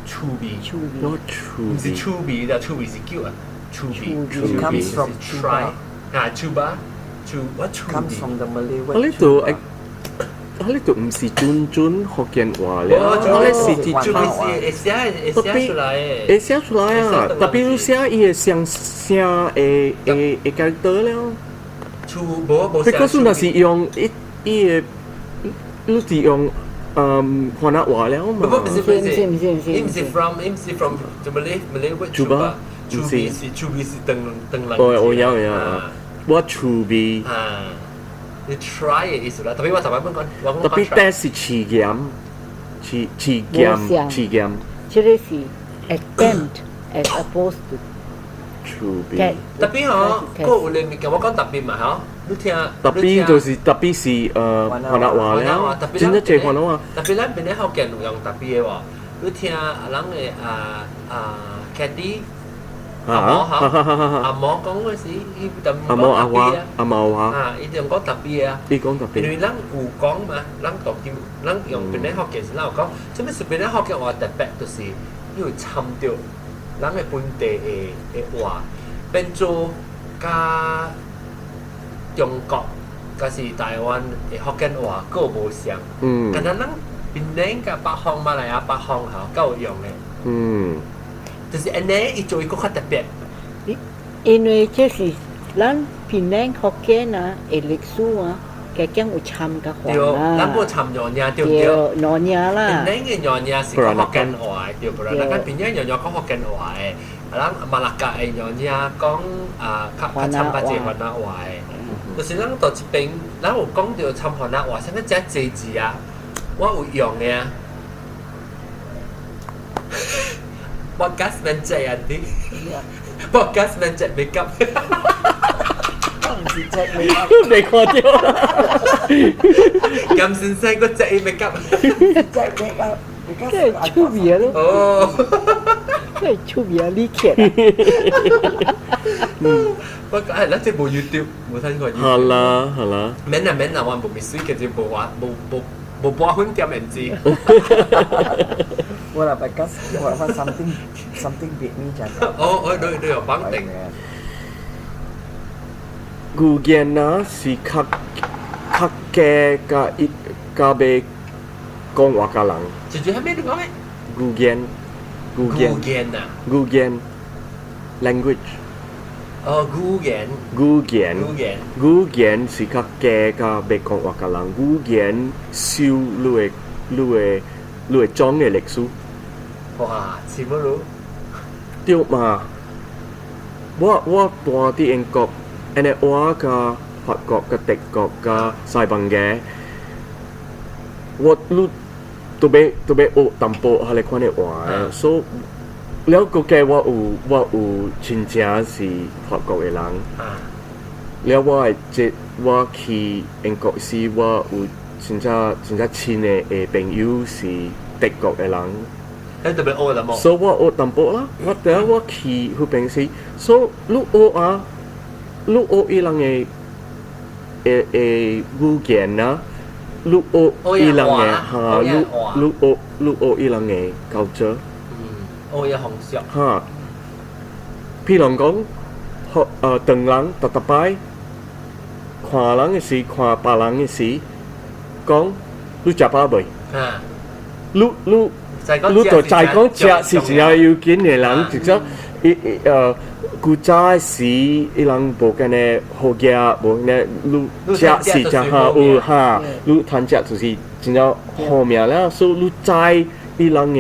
Speaker 1: 趣味，
Speaker 2: 我趣
Speaker 1: 毋是趣味啦，趣味是叫啊，趣味，
Speaker 5: 趣味是
Speaker 1: try 啊，cuba，趣我趣味。
Speaker 5: Comes from the Malay word.
Speaker 2: 我呢度啊！呢度毋是準準福建話咧，我咧是
Speaker 1: 指準是會寫會寫出來的，
Speaker 2: 會寫出來啊！特別你寫伊的聲聲會會會改得了。
Speaker 1: 厝無無。
Speaker 2: Because 若是用伊伊的，你是用番仔話了嘛？
Speaker 1: 不不是不是
Speaker 3: 毋是毋是毋是，
Speaker 1: 伊毋是 from 伊毋是 from 就 Malay Malay word
Speaker 2: cuba，
Speaker 1: 趣味是趣味是長長人。
Speaker 2: 哦，我有有啊，我趣味。
Speaker 1: 啊。你 try 嘅意思啦，特別我頭擺本講，我講
Speaker 2: 特別但是試驗，試試驗，試驗。
Speaker 3: 這個是 attempt as opposed to
Speaker 2: 趣味。
Speaker 1: 特別嗬，個有咧物件我講特別嘛嗬，你聽。
Speaker 2: 特別就是特別是番仔話了，真正濟番仔話。
Speaker 1: 特別咱邊咧福建有用特別的喎，你聽啊人的啊啊 Cathy。阿毛哈，阿毛講嗰時，伊就
Speaker 2: 阿毛阿華，阿毛華，
Speaker 1: 啊，伊就講特別啊，
Speaker 2: 伊講特別，
Speaker 1: 因為咱有講嘛，咱當今咱用檳城福建時，咱有講，這物是檳城福建話特別，就是伊有參著咱的本地的的話，變做佮中國，抑是台灣的福建話，閣無相，敢若咱檳城佮北方馬來亞北方吼，較有用的，就是按呢，伊做伊閣較特別。
Speaker 3: 因為這是咱檳城福建啊，的歷史啊，加減有參佮
Speaker 1: 對，咱無參娘惹對毋對？
Speaker 3: 娘惹啦。
Speaker 1: 檳城的娘惹是講福建話的，對不啦？咱檳城娘惹講福建話的，啊，咱馬六甲的娘惹講啊，較較參較濟番仔話的。就是咱到這邊，咱有講著參番仔話，啥物遮濟字啊？我有用的啊。Podcast 免借啊啲，Podcast 免借 make up，
Speaker 5: 唔是借 make up，
Speaker 2: 未看著。
Speaker 1: 咁先生個借 make up，
Speaker 5: 借 make up，
Speaker 3: 這係出名咯。
Speaker 1: 哦，
Speaker 3: 這係出名你劇啊。
Speaker 1: 不過誒，咱這無 YouTube，無睇過 YouTube。
Speaker 2: 好啦好啦。
Speaker 1: 免啦免啦，我無咪水，其實無話無無無半分點面子。
Speaker 5: 我啦，because 我話 something something beat me 就。
Speaker 1: 哦哦，你你有綁定。
Speaker 2: 語言啊是較較加佮伊佮欲講話佮人。
Speaker 1: 就就係咩？你講咩？
Speaker 2: 語言，語言。
Speaker 1: 語言啊。
Speaker 2: 語言，language。
Speaker 1: 哦，語言。
Speaker 2: 語言。
Speaker 1: 語言。
Speaker 2: 語言是較加佮欲講話佮人。語言收你的你的你的種的歷史。
Speaker 1: 哇，是無咯？
Speaker 2: 對嘛？我住佇英國，按呢我佮法國、佮德國、佮西班牙，我你都欲都欲學淡薄彼个款的話，所以了閣加我有親戚是法國的人，了我的這我去英國時，我有真正真正親的的朋友是德國的人。
Speaker 1: 你特別學啦無？
Speaker 2: 所以我學淡薄啦，我等下我去彼邊時，所以你學啊，你學伊人的的的語言啊，你學伊人的哈，你你學你學伊人的 culture。
Speaker 1: 嗯，學伊風俗。
Speaker 2: 哈，譬如講，學唐人逐逐擺看人的時，看別人的時，講你食飽未？
Speaker 1: 啊，
Speaker 2: 你你。你就知講食是真正要緊的人，就講伊古早時伊人無干呢好食，無呢你食是真好有哈，你趁食就是真正好命啦，所以你知伊人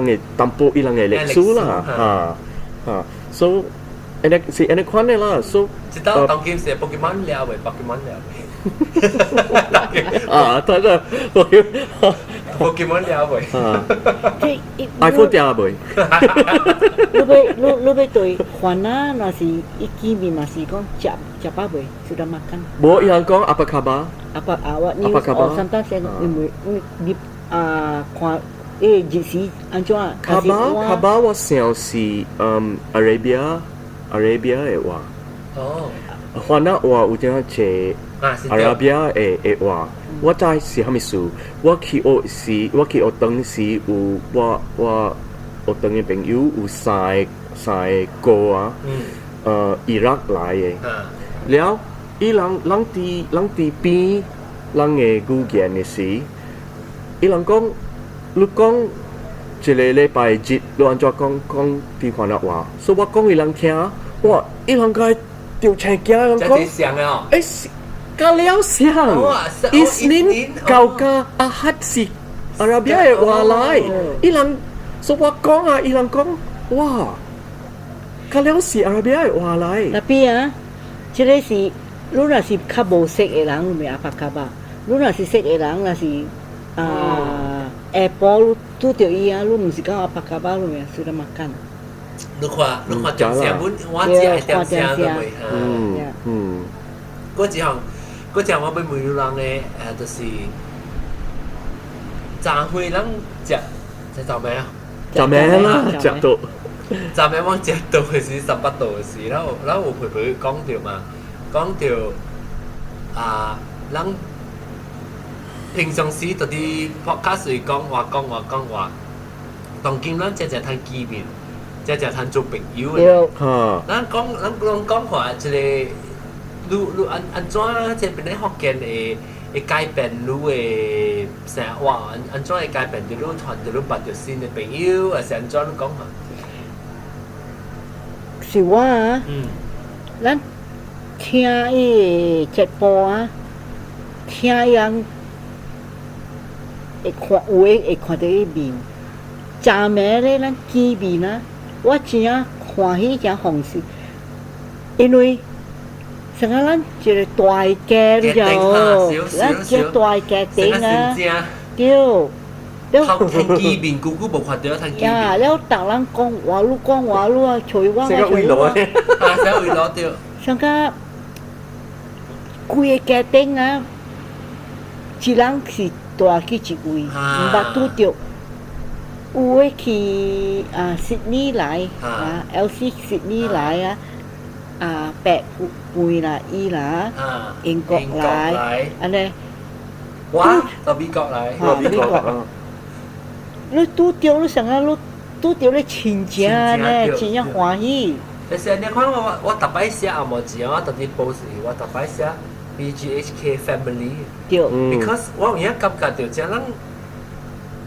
Speaker 2: 的淡薄伊人的歷史啦，哈哈，所以按呢是按呢款的啦，所以
Speaker 1: 知道當今是 Pokemon 了未？Pokemon 了未？
Speaker 2: 啊，得啦，
Speaker 1: Pokemon 了未？
Speaker 2: 啊，iPhone 掉未？
Speaker 3: 你欲對番仔，若是伊見面，若是講食食飽未？Sudah makan。
Speaker 2: 無，伊人講 apa khabar？
Speaker 3: Apa awak ni？哦，sometimes 因為你啊看，日時按怎？
Speaker 2: Khabar khabar 我想是Arabia 的話。
Speaker 1: 哦。
Speaker 2: 番仔話有點濟阿拉伯的話，我知是啥物事。我去學時，我去學堂時有我學堂的朋友有三個啊，伊拉克來的。了，伊人佇變人的語言的時，伊人講，你講一個禮拜日，你按怎講講佇番仔話？所以我講伊人聽，哇！伊人該著青驚，人講，欸，甲了像，Isnin 到甲 Ahad 是阿拉伯的話來，伊人所以我講啊，伊人講，哇，甲了是阿拉伯的話來。
Speaker 3: Tapi 啊，這個是你若是較無識的人，你咪 apa khabar。你若是識的人，若是啊下晡你拄著伊啊，你毋是講 apa khabar，你咪 sudah makan。
Speaker 1: 你看電視，阮我只愛電視都袂哈。嗰一項我欲問人的，就是昨昏咱食食昨暝啊？
Speaker 2: 昨暝啦，食到。
Speaker 1: 昨暝我食到的時18度的時，然後有陪陪講著嘛，講著啊，咱平常時就佇 podcast 裡講話講話講話，當今咱正正通見面，正正通做朋友的。咱講話一個，你按怎這邊咧福建會改變你的生活？按怎會改變？你團你捌著新的朋友，還是按怎你講話？
Speaker 3: 是我啊，咱聽伊個節目啊，聽伊人會看有的會看著伊面。昨暝咧，咱見面啊，我真正歡喜，真放心，因為像啊，咱一個大家，你知無？咱一個大家庭啊，對。
Speaker 1: 頭聽見面，久久無看著，聽見面。
Speaker 3: 呀，了逐人講話，你講話，你啊，揣我啊，揣我。
Speaker 1: 啊，啥慰勞對。
Speaker 3: 像個規個家庭啊，一人是蹛去一位，毋捌拄著。有的去啊悉尼來啊，LC 悉尼來啊，啊白妹啦，伊啦，英國來，按呢。
Speaker 1: 我到美國來。
Speaker 3: 美國。你拄著你想啊，你拄著咧親情呢，真正歡喜。
Speaker 1: 但是你看我逐擺寫紅毛字，我特別 post 我逐擺寫 BGHK family。
Speaker 3: 對。
Speaker 1: Because 我有影感覺著，這咱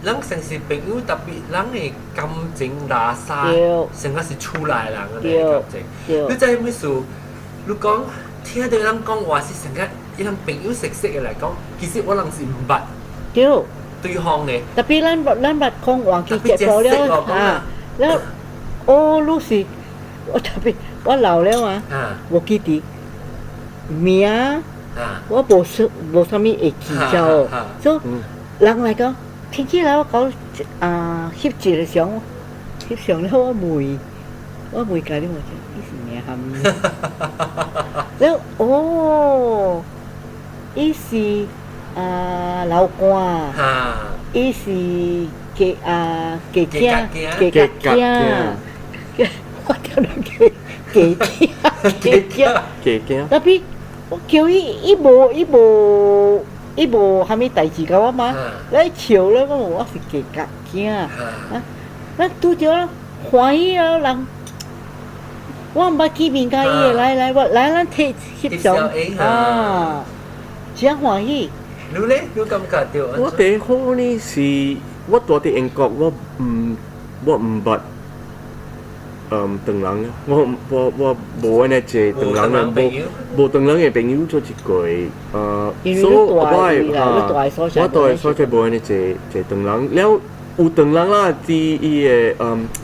Speaker 1: 咱算是朋友，特別咱的感情拉撒，成個是厝內人的感情。你知影意思？你講聽著人講話是成個伊人朋友熟悉的來講，其實我人是毋捌。對方的。
Speaker 3: 特別咱捌講話去節目了啊，了哦，你是我特別我老了啊，無記得名，我無說無啥物會記著，所以人來講，聽起來我講啊翕一個相，翕相了我問，我問家己我講，伊是名啥物？了哦，伊是啊老官，伊是家啊家囝，家囝，我叫人家家囝，家囝，
Speaker 2: 家囝。
Speaker 3: Tapi 我叫伊，伊無啥物代誌共我嘛，來笑咧，我講我是家甲囝，啊，咱拄著歡喜啊人，我毋捌見面共伊的，來來我來咱翕翕相啊，真歡喜。
Speaker 1: 你咧？你感覺著？
Speaker 2: 我第好呢是，我住佇英國，我毋捌唐人，我無按呢濟唐人的，無唐人的朋友做一個，
Speaker 3: 因為
Speaker 2: 所以
Speaker 3: 你
Speaker 2: 我
Speaker 3: 大的啦，你大的所在
Speaker 2: 我大的所在無按呢濟濟唐人，了有唐人啦，佇伊的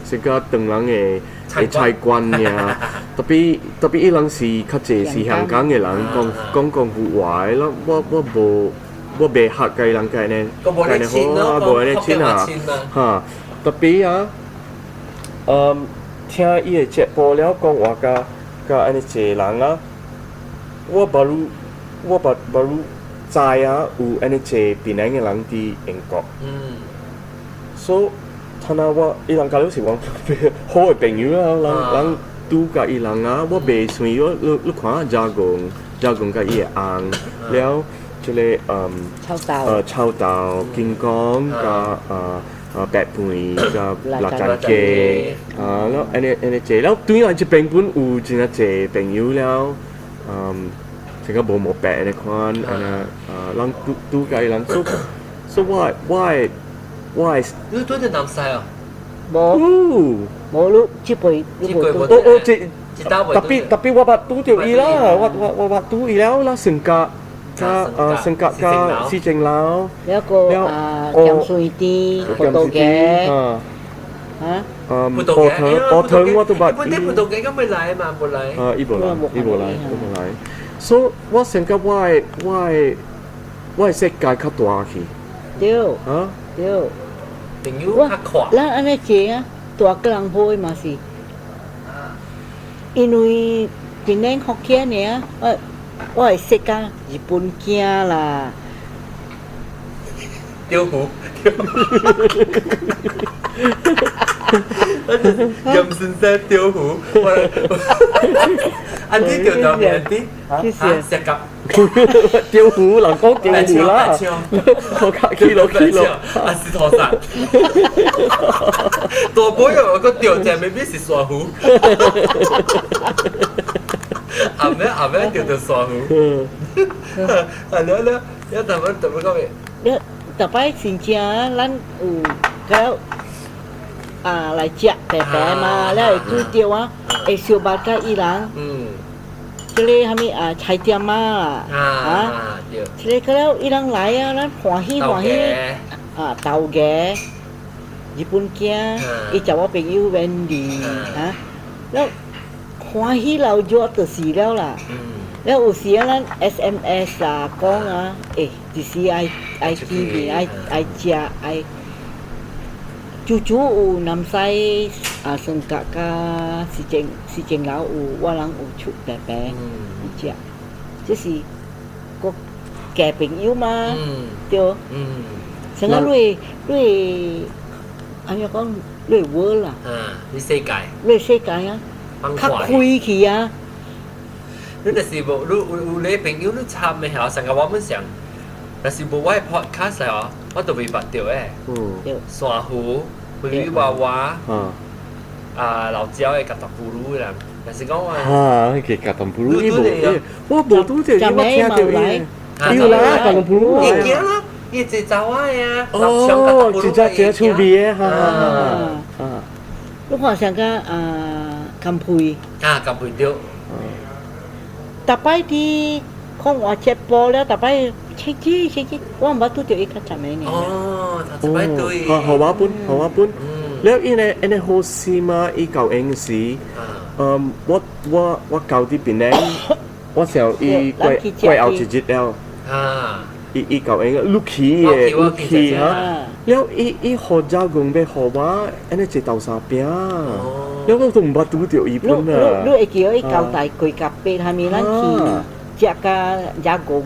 Speaker 2: 是個唐人的的菜館爾，特別伊人是較濟是香港的人，講講廣府話的咯，我無我袂合佮伊人共呢，
Speaker 1: 個無咧親咯，
Speaker 2: 無按呢親啊，哈，特別啊，聽伊的節目了，講話佮佮按呢濟人啊，我 baru 我 baru 知啊，有按呢濟檳榔的人佇英國。所以，他若我伊人假如是我好的朋友啊，人人拄佮伊人啊，我袂算我你你看啊，加工加工佮伊的翁了，這个
Speaker 3: 臭豆，
Speaker 2: 臭豆、金剛佮白飯佮辣椒雞啊，了按呢按呢濟了，對來這邊本有真啊濟朋友了，這個無毛白按呢款，按呢啊，人拄拄佮伊人，所所以我我的我的
Speaker 1: 你對著南西哦？
Speaker 3: 無無你這輩你無拄
Speaker 2: 哦哦，這
Speaker 1: 特
Speaker 2: 特別我捌拄著伊啦，我捌拄伊了啦，性格加性格加施正樓，
Speaker 3: 了個啊鹹水豬、葡萄牙，啊，
Speaker 1: 葡萄牙，
Speaker 2: 葡萄我都捌。
Speaker 1: 本地葡萄牙敢未來嘛？無來。
Speaker 2: 啊，伊無來，伊無來，伊無來。所以，我性格我的世界較大去。
Speaker 3: 對。
Speaker 2: 啊？
Speaker 3: 對。
Speaker 1: 朋友較闊。
Speaker 3: 咱按呢濟啊，大個人好嘛是，因為檳榔福建爾，我會識甲日本囝啦。
Speaker 1: 丟糊。任先生丟糊。安迪丟到咩？安迪？嚇？石甲。
Speaker 2: 丟糊，人講丟糊啦。我卡起落起落。
Speaker 1: 啊，是頭山。大波又個丟只，未必是沙糊。後尾後尾丟到沙糊。啊，了了，了，特別特別講咩？
Speaker 3: 了，逐擺真正咱有到啊來食白白嘛，了會拄著啊，會相捌佮伊人。這个啥物啊菜店啊，
Speaker 1: 啊，對。
Speaker 3: 這个了伊人來啊，咱歡喜歡喜。啊，豆芽，日本囝，伊食我朋友 Wendy，啊，了歡喜老熱就是了啦。了有時啊，咱 SMS 啊講啊，欸，一時愛愛見面，愛愛食，愛。舅舅有南西啊，雙甲佮施正施正樓有，我人有出白白去食，這是閣假朋友嘛，對。像啊，你你按怎講，你會啦。
Speaker 1: 啊，你世界。
Speaker 3: 你世界啊，較開去啊。
Speaker 1: 你若是無，你有有你朋友你參的嚇，上個我們想，若是無我的 podcast 哦，我都未捌著的。珊瑚、微微娃娃，啊老焦的甲大布魯的人，若是講我。
Speaker 2: 哈，彼個甲大布魯伊無，我無拄著伊，我聽著伊。有啦，甲大布魯。
Speaker 1: 伊驚啦，伊一查某的啊。
Speaker 2: 哦，一隻一隻趣味的，哈哈。啊。
Speaker 3: 你看像個啊，金佩。
Speaker 1: 啊，金佩對。
Speaker 3: 逐擺佇講話直播了，逐擺切記切記，我毋捌拄著伊較十暝爾。
Speaker 1: 哦，頭一擺對。
Speaker 2: 哦，予我本，予我本。了，伊個因個好事嘛，伊舊閒時，我到佇檳榔，我想伊過過後一日了。
Speaker 1: 啊。
Speaker 2: 伊伊舊閒，你去的，你去哈。了，伊伊予走公欲予我，按呢一豆沙餅。了，我都毋捌拄著伊本啊。
Speaker 3: 你你會記得伊交代過甲八啥物，咱去食甲食公。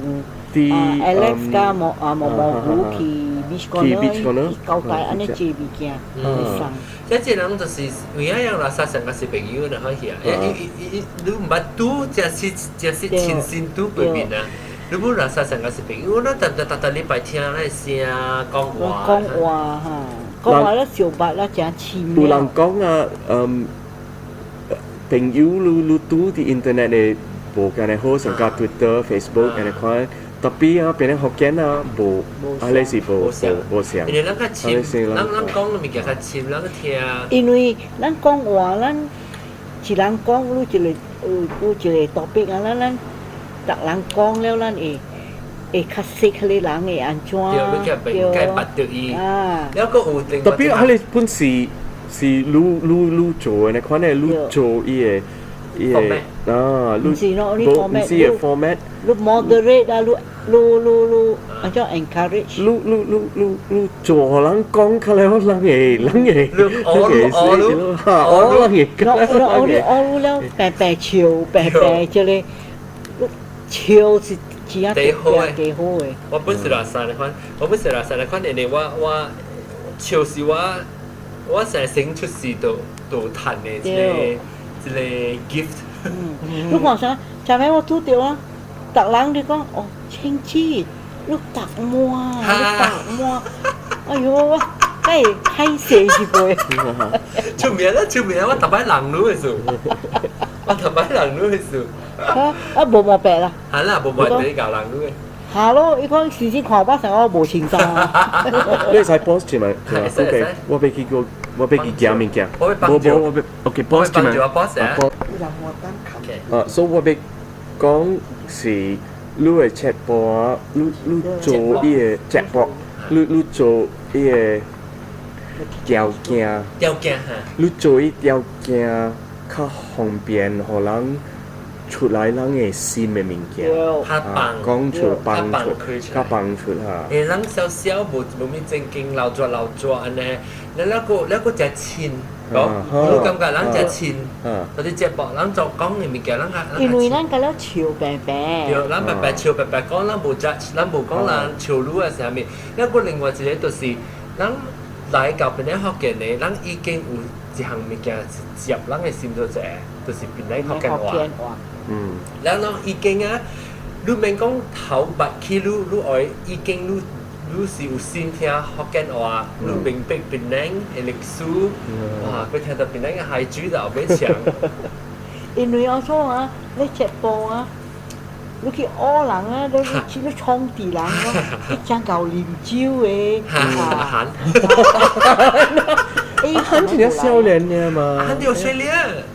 Speaker 3: 啊，Alex 佮毛啊毛毛菇去 Beach Corner，伊交代按呢濟物件來送。
Speaker 1: 這這人就是有影樣垃圾上個是朋友呢，好去啊！伊伊伊你毋捌拄，這是這是親身拄過面啊！你無垃圾上個是朋友，咱逐逐逐逐禮拜聽咱聲講話。
Speaker 3: 講話哈，講話咧相捌咧誠親。
Speaker 2: 有人講啊，朋友你你拄佇 internet 的無共呢好，像佮 Twitter、Facebook 按呢款。特別啊，變成福建啊，無，啊你是無無無像。
Speaker 1: 因為咱較深，咱講的物件較深，咱聽。
Speaker 3: 因為咱講話，咱一人講，你一個有有一個 topic 啊，咱逐人講了，咱會會較識彼個人會按怎。
Speaker 1: 對，你計捌著伊。
Speaker 3: 啊。
Speaker 1: 了閣有另
Speaker 2: 特別，彼個本是是愈愈愈做的，款的愈做伊個伊個啊，
Speaker 3: 毋是咯，你
Speaker 2: 無毋是個 format，
Speaker 3: 你 moderate 啊，你你你你按怎 encourage？
Speaker 2: 你你你你你做予人講較了，人會人會人會哈，哦，人會
Speaker 3: 講，我你我你了，白白笑白白這個，笑是真正
Speaker 1: 第好的，
Speaker 3: 第好的。
Speaker 1: 我本是垃圾的款，我本是垃圾的款，因為我笑是我我成生出世都都趁的這個這個 gift。
Speaker 3: 你看啥？昨暝我拄著啊，逐人你講哦，清子，你逐滿，你逐滿，哎喲，我哎歹勢一輩。
Speaker 1: 出名啦，出名！我逐擺人女的事，我逐擺人女的事。
Speaker 3: 啊啊，無毛病啦。
Speaker 1: 係啦，無毛病教人女的。
Speaker 3: 下咯，伊講時時看我成我無穿衫。
Speaker 2: 你會使 post 一下，OK，我欲去個，我欲去寄物件。
Speaker 1: 我欲幫助。
Speaker 2: 無無，我欲 OK，post 一下。
Speaker 1: post 啊。
Speaker 2: 啊，所以我欲講是你的 chatbot，你你做伊個 chatbot，你你做伊個條件。
Speaker 1: 條件哈。
Speaker 2: 你做伊條件較方便，予人出來人的心的物件，
Speaker 1: 較放，
Speaker 2: 講出放出，較放出哈。
Speaker 1: 欸，人小小無無咩正經，老做老做按呢，你那個那個誠親，講，你感覺人誠親，嗰啲節目人做講的物件，人較。
Speaker 3: 因為咱佮了笑白白。
Speaker 1: 對，咱白白笑白白講，咱無 judge，咱無講人笑你啊啥物。那個另外一個就是，咱來到檳城福建的，咱已經有一項物件是接咱的心做者，就是檳城福建話。
Speaker 2: 嗯，
Speaker 1: 咱攏已經啊，你免講頭捌去，你你愛已經你你是有先聽福建話，你明白檳城的歷史，哇！佢聽到檳城的海珠就後尾強。
Speaker 3: 因為我說啊，你直播啊，你去學人啊，你你你創地人啊，你真夠啉酒的。
Speaker 1: 阿韓。
Speaker 2: 阿韓真正少年爾嘛。
Speaker 1: 阿韓就歲了。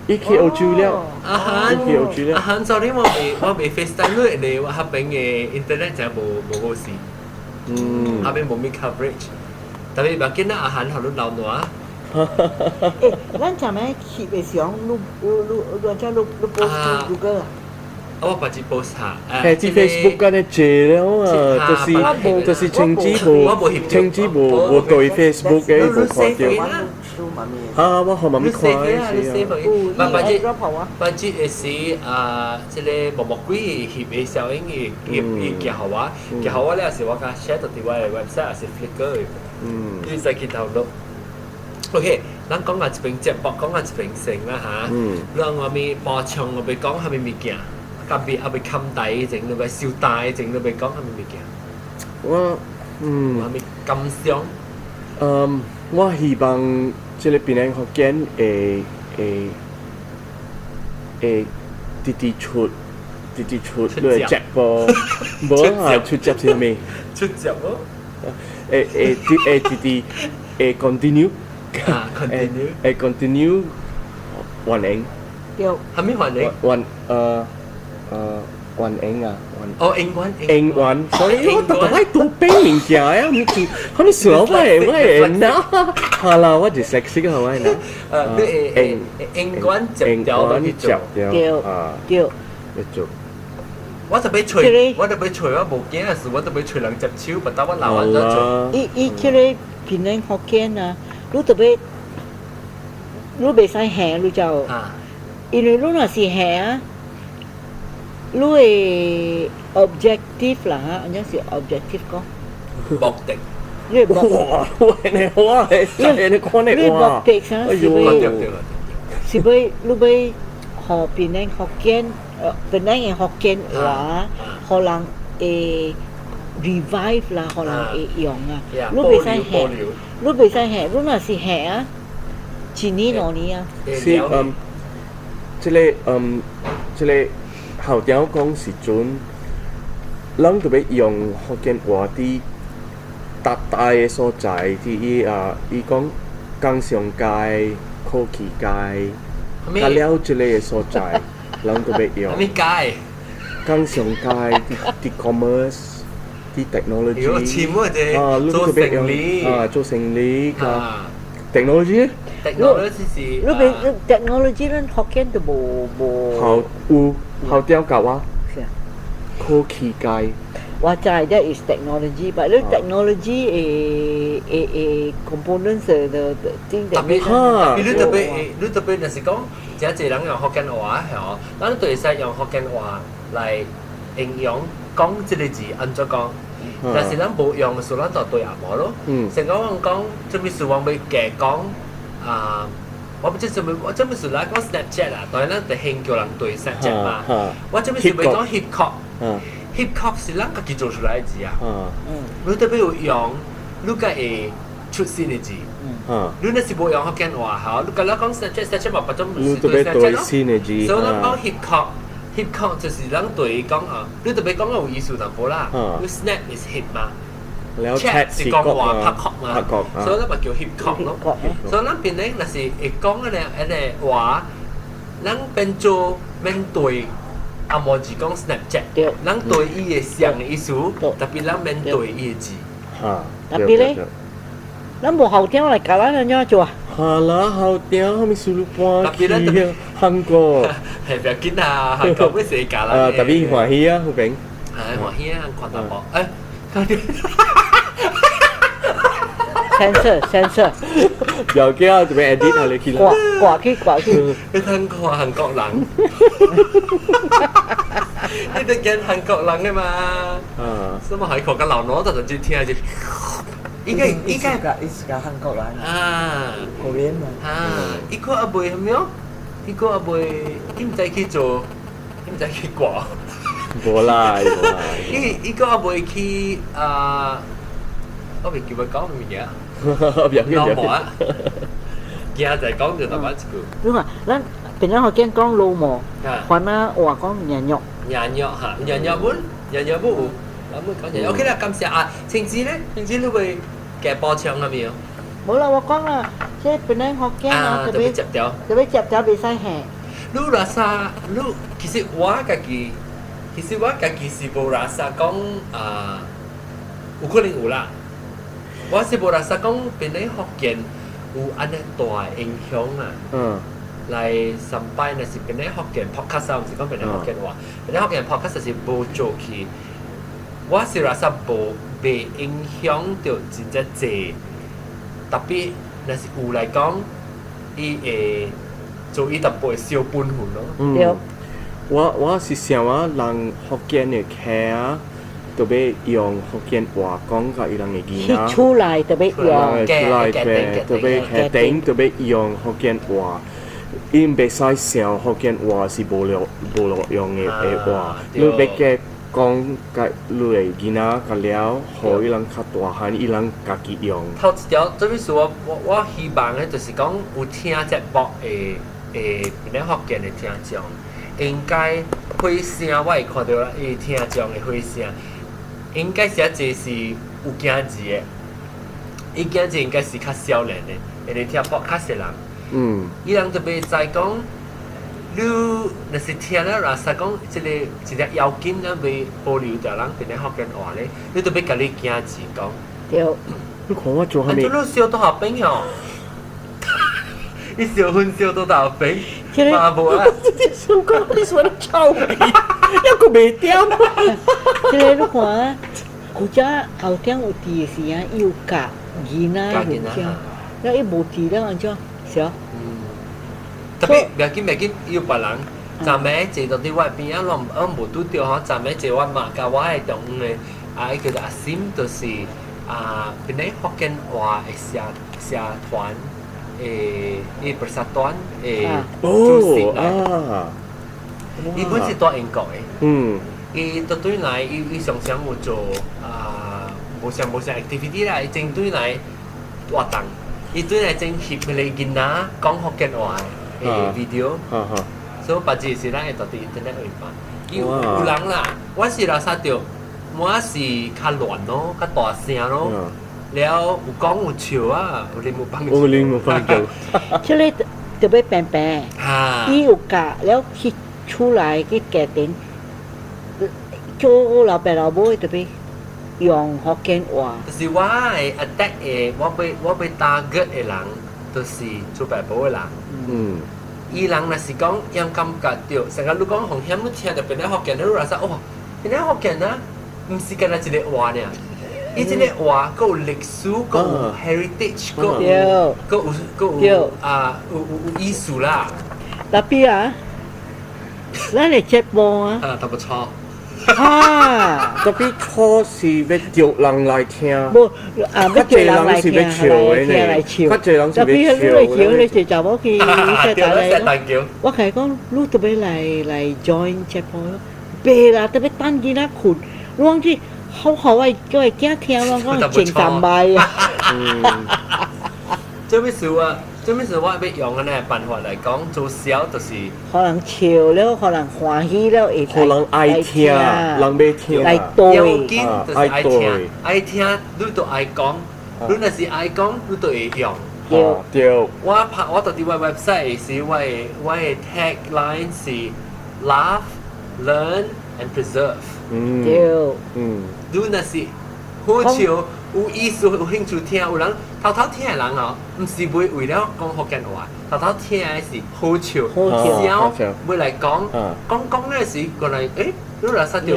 Speaker 2: 伊去澳洲了。
Speaker 1: 阿韓。
Speaker 2: 伊去澳洲了。
Speaker 1: 阿韓，昨天我未 FaceTime 你，因為我彼邊的 internet 真無無好勢。
Speaker 2: 嗯。
Speaker 1: 彼邊無咩 coverage，特別無緊啦，阿韓予你老爛。
Speaker 3: 欸，咱昨暝翕的相，你你你你怎你你 post Google 啊？
Speaker 1: 我別只 post 下。
Speaker 2: 嘿，這 Facebook 按呢濟了啊，就是就是清子無，清子無無對 Facebook 的無看著。啊，我予媽咪看的是啊。
Speaker 1: 別別別只的是啊，這個毛毛鬼翕的小影伊伊伊寄予我，寄予我了是我共 share 到佇我的 website 抑是 Flickr 的。嗯。你使去 download。OK，咱講下一邊節目，講下一邊先啦嚇。嗯。咱我咪補充，我欲講啥物物件？特別猶未冚底整，你欲燒大整，你欲講啥物物件？
Speaker 2: 我嗯。
Speaker 1: 啥物感想？
Speaker 2: 嗯，我希望這個檳城福建會會會直直出，直直出你的節目，無啊，出節是啥物？
Speaker 1: 出節目？
Speaker 2: 會會會直直會 continue。
Speaker 1: 啊，continue。
Speaker 2: 會 continue 運營。
Speaker 3: 對。
Speaker 1: 啥物運營？
Speaker 2: 運運營啊，
Speaker 1: 哦，營運。
Speaker 2: 營運，所以我特別愛多變物件啊，毋是，我你想我會我會哪？好啦，我就識識個我哪。
Speaker 1: 你會營運接調去做，
Speaker 3: 對，對，
Speaker 2: 去做。
Speaker 1: 我特別揣，我特別揣，我無驚的時，我特別揣人接手，不得我老完咗做。
Speaker 3: 伊伊這個檳城福建啊，你特別，你袂使嚇，你就，因為你若是嚇啊。你的 objective 啦嚇，按怎是 objective 講？
Speaker 1: 目的。
Speaker 3: 你的
Speaker 2: 哇！我呢我你看你
Speaker 3: 你目的啥是欲是欲你欲予檳城福建，檳城的福建話，予人會 revive 啦，予人會用啊。你袂使嚇，你袂使嚇，你若是嚇啊，一年兩年啊。
Speaker 2: 是嗯，這個嗯，這個校長講時陣，咱特別用福建話佇逐大的所在，佇伊啊，伊講工商街、科技街，佮了這个所在，咱特別用。
Speaker 1: 啥物街？
Speaker 2: 工商街，佇 commerce，佇 technology。
Speaker 1: 喲，全部
Speaker 2: 啊，
Speaker 1: 做生理。
Speaker 2: 啊，做生理佮 technology。
Speaker 1: technology 是。
Speaker 3: 你別 technology 咱福建都無無。
Speaker 2: 校有校調教啊。
Speaker 3: 是啊。
Speaker 2: 科技街。
Speaker 3: 我知 that is technology，but 你 technology 的 components the thing
Speaker 1: 特別特別你特別你特別就是講，真濟人用福建話吼，咱對會使用福建話來應用講這个字按怎講，但是咱無用的時候，咱就對紅毛咯。成講我講，這物事我欲加講啊，我不知做咩，我這物事來講 Snapchat 啦，當然咱就興叫人對 Snapchat 嘛。我這物事欲講 hip hop。hip hop 是咱家己做出來的字啊，你特別有用，你才會出新的字。你若是無用福建話，吼，你佮咱講 Snapchat，Snapchat 嘛，別種是對 Snapchat 咯。所以咱講 hip hop，hip hop 就是咱對講啊，你特別講有意思淡薄啦。你 snap is hip 嘛，chat 是講話拍殼嘛，所以咱咪叫 hip hop 咯。所以咱變咧，若是會講嗰個話，咱變做免對。紅毛字講 Snapchat，咱對伊的像的意思，特別咱免對伊的字。
Speaker 3: 特別咧，咱無後天來教咱按怎做啊？
Speaker 2: 哈啦，後天後面輸入搬去韓國。
Speaker 1: 係不要緊啊，韓國欲誰教咱？
Speaker 2: 啊，特別歡喜啊，好平。
Speaker 1: 係歡喜啊，看淡薄。誒，看啲。
Speaker 3: Censor censor。
Speaker 2: 又驚啊，就欲 edit 下你去啦。
Speaker 3: 掛掛去掛去。
Speaker 1: 你通看韓國人。你得見韓國人的嘛？啊。什麼韓國嘅老腦就就聽就。應該應該。
Speaker 5: 伊是個韓國人。
Speaker 1: 啊。
Speaker 5: Korean 嘛。
Speaker 1: 啊，伊個阿妹係咩？伊個阿妹，伊毋知去做，伊毋知去掛。
Speaker 2: 無啦，無啦。
Speaker 1: 伊伊個阿妹去啊，我未叫佢講物件。老母啊！驚就講就特別一句。
Speaker 3: 你看，咱平常福建講老母，番仔話講娘肉。
Speaker 1: 娘肉嚇，娘肉本，娘肉本有，咱本講娘。OK 啦，感謝啊，晴子咧，晴子你會夾補充係咪啊？
Speaker 3: 無啦，我講啦，這平常福建啊，
Speaker 1: 特別接條，
Speaker 3: 特別接條袂使下。
Speaker 1: 你垃圾，你其實我家己，其實我家己是無垃圾講啊，有可能有啦。我是無垃圾講，平常福建有按呢大影響啊。來上擺若是平常福建 podcast 啊，毋是講平常福建話，平常福建 podcast 是無做去。我是垃圾無袂影響著真正濟，特別若是有來講，伊會做伊淡薄小本分咯。
Speaker 3: 對。
Speaker 2: 我是想啊，人福建的客啊，特別用福建話講共伊人的囡仔。
Speaker 3: 出來特別用。
Speaker 2: 出來對，特別客頂特別用福建話。𪜶袂使想福建話是無路無路用的話，你欲加講共你的囡仔佮了，予伊人較大漢，伊人家己用。
Speaker 1: 頭一條，這邊是我希望的，就是講有聽節目的的，平福建的聽眾，應該火聲我會看著伊聽眾的火聲，應該是這是有囝兒的，伊囝兒應該是較少年的，因為聽 podcast 的人。伊人特別知講，你若是聽了垃圾講，這个一個要緊，咱欲保留著咱平福建話咧，你特別共你囝兒講。
Speaker 3: 對。
Speaker 2: 你看我做啥物？
Speaker 1: 你燒多少餅哦？你燒粉燒多少餅？嘛無啊！
Speaker 2: 你想講你說你臭味，猶閣袂點。
Speaker 3: 這个你看啊，古早後天有佇的時啊，伊有教囡仔有聽，了伊無佇了按怎？是啊。
Speaker 1: 嗯。特別袂要緊袂緊，有別人。昨暝坐到佇我邊仔，攏攏無拄著吼。昨暝坐我媽佮我的中午的，啊，伊叫做阿森，就是啊，平福建話的社社團的伊 persatuan 的主席來。伊本是蹛英國的。伊倒轉來，伊常常有做啊，無啥無啥 activity 啦，伊整轉來活動。伊轉來整翕彼个囡仔講福建話的 video。所以別日是咱會佇 internet 會放。伊有有人啦，我是垃圾著，我是較亂咯，較大聲咯。了有講有笑啊，有啉有放
Speaker 2: 我啉有放叫。
Speaker 3: 這個特別平平，伊有教了去出來去家庭做老爸老母特別用福建話。
Speaker 1: 就是我會 attack 的，我欲 target 的人，就是做爸母的人。伊人若是講，樣感覺著，成個你講風險，你聽著邊個福建，你話說哇，邊個福建啊？毋是干焦一个話爾，伊這个話閣有歷史，閣有 heritage，閣有閣有啊，有意思啦。
Speaker 3: Tapi 啊，咱的節目啊，
Speaker 1: 啊，都不錯。
Speaker 3: 啊，
Speaker 2: Tapi 錯是欲著人來聽，
Speaker 3: 無啊，欲著人來聽，
Speaker 2: 來笑，較濟人是欲笑
Speaker 3: 的呢。Tapi 你來笑，你查某去
Speaker 1: 對，
Speaker 3: 我共伊講，你特別來 join 節目，袂啦，特別等囡仔睏，你講去好好我叫伊囝聽，我講真難賣啊。
Speaker 1: 做咩事啊？做咩事我欲用按呢辦法來講做痟，就是
Speaker 3: 予人笑了，予人歡喜了，會
Speaker 2: 予人愛聽，人欲聽，
Speaker 3: 來對，
Speaker 1: 要緊就是愛聽，愛聽你就愛講，你若是愛講，你就會用。
Speaker 2: 對。
Speaker 1: 我拍我佇我 website 是我的 tagline 是 laugh, learn and preserve。
Speaker 3: 對。
Speaker 1: 你若是好笑，有意思，有興趣聽，有人頭頭聽的人哦，毋是袂為了講福建話，頭頭聽的是好笑，
Speaker 3: 好
Speaker 1: 笑，欲來講，講講咧時過來，欸，你若實著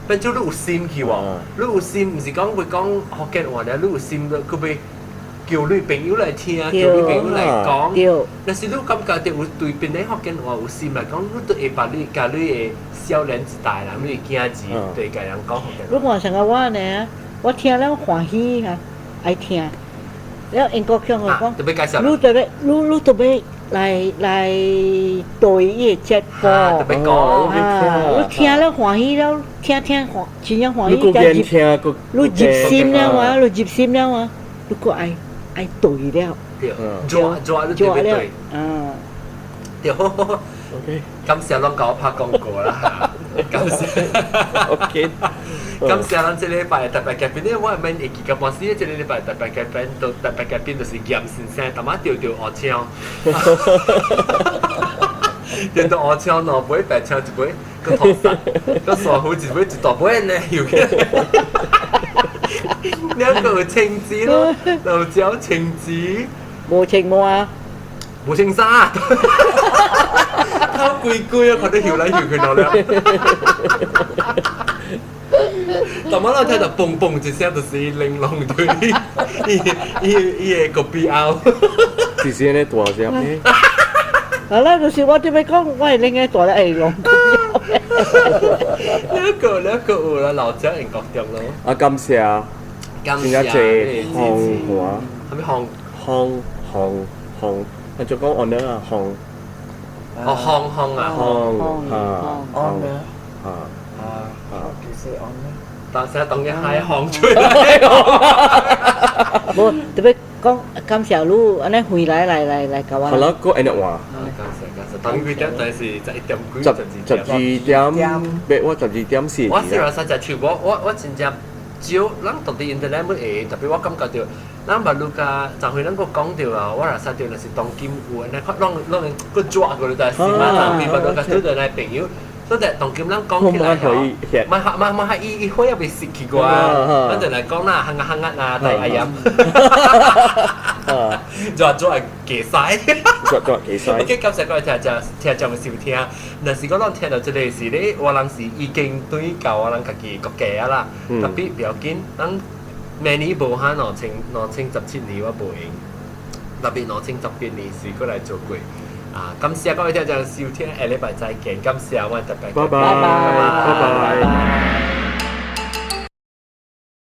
Speaker 1: 變做你有心去喎，你有心，毋是講欲講福建話咧，你有心閣欲叫你朋友來聽，叫你朋友來講。若是你感覺著有對邊個福建話有心來講，你都會把你共你的少年一代人，你的囝兒對共人講福建話。
Speaker 3: 你看像我呢，我聽了歡喜啊，愛聽。了英國向我講，你特別，你特別來對伊的節目，
Speaker 1: 特別講，
Speaker 3: 啊，你聽了歡喜了，聽聽歡，真正歡喜，
Speaker 2: 你
Speaker 3: 入心了啊，你入心了啊，你閣愛愛對了，
Speaker 1: 對，做做你特別對，
Speaker 3: 嗯，
Speaker 1: 對，OK，感謝攏共我拍廣告啦，感謝
Speaker 2: ，OK。
Speaker 1: 感謝咱這禮拜特別嘉賓，我免會記得半死，這個禮拜特別嘉賓，都特別嘉賓就是嚴先生，淡仔著著烏槍，著著烏槍兩尾白槍一尾，閣塗殺，閣傻虎一尾一大尾呢，又起來，兩個有青子咯，老椒青子，
Speaker 3: 無穿襪，
Speaker 1: 無穿衫，頭規規啊，看著游來游去落了。但我聽到嘣嘣一聲，就是玲瓏對，伊伊伊的個鼻後，
Speaker 2: 是是呢大聲呢。
Speaker 3: 好啦，就是我這邊講，我係另外大咧，會龍
Speaker 1: 兩個有啦，老蔣英國中咯。
Speaker 2: 啊，感謝，
Speaker 1: 感謝，
Speaker 2: 真濟紅花，
Speaker 1: 啥物紅？
Speaker 2: 紅紅紅，啊就講按呢啊紅。
Speaker 1: 哦，紅紅啊，
Speaker 2: 紅啊，
Speaker 5: 紅
Speaker 2: 啊
Speaker 5: 啊，how to say honor？
Speaker 1: 但是當然係紅出來。
Speaker 3: 無，特別講感謝你，按呢回來來來來共我。
Speaker 2: 好啦，閣按呢話。
Speaker 1: 感謝感謝，當幾點？但是11點幾？
Speaker 2: 十二點，別我12點4。
Speaker 1: 我雖然實在手，我真正少，咱獨佇 internet 會，特別我感覺著，咱捌你共昨昏咱閣講著啊，我若實著若是當今有按呢，攏攏閣抓過來，但是嘛，當時捌你共拄著來朋友。所以當今咱講起來吼，嘛嘛嘛，伊伊火猶未熄去過啊，咱就來講啦，夯啊夯啊啊，大阿鹽，做做會記屎，
Speaker 2: 做做記屎。
Speaker 1: OK，感謝各位聽眾聽眾收聽。若是講咱聽到這個是咧，我人是已經對到我人家己國家啊啦，特別不要緊，咱明年無哈2017年我無閒，特別2018年是過來做過。啊！感謝各位聽眾收聽，下禮拜再見。感謝我特別，
Speaker 2: 拜拜，拜拜。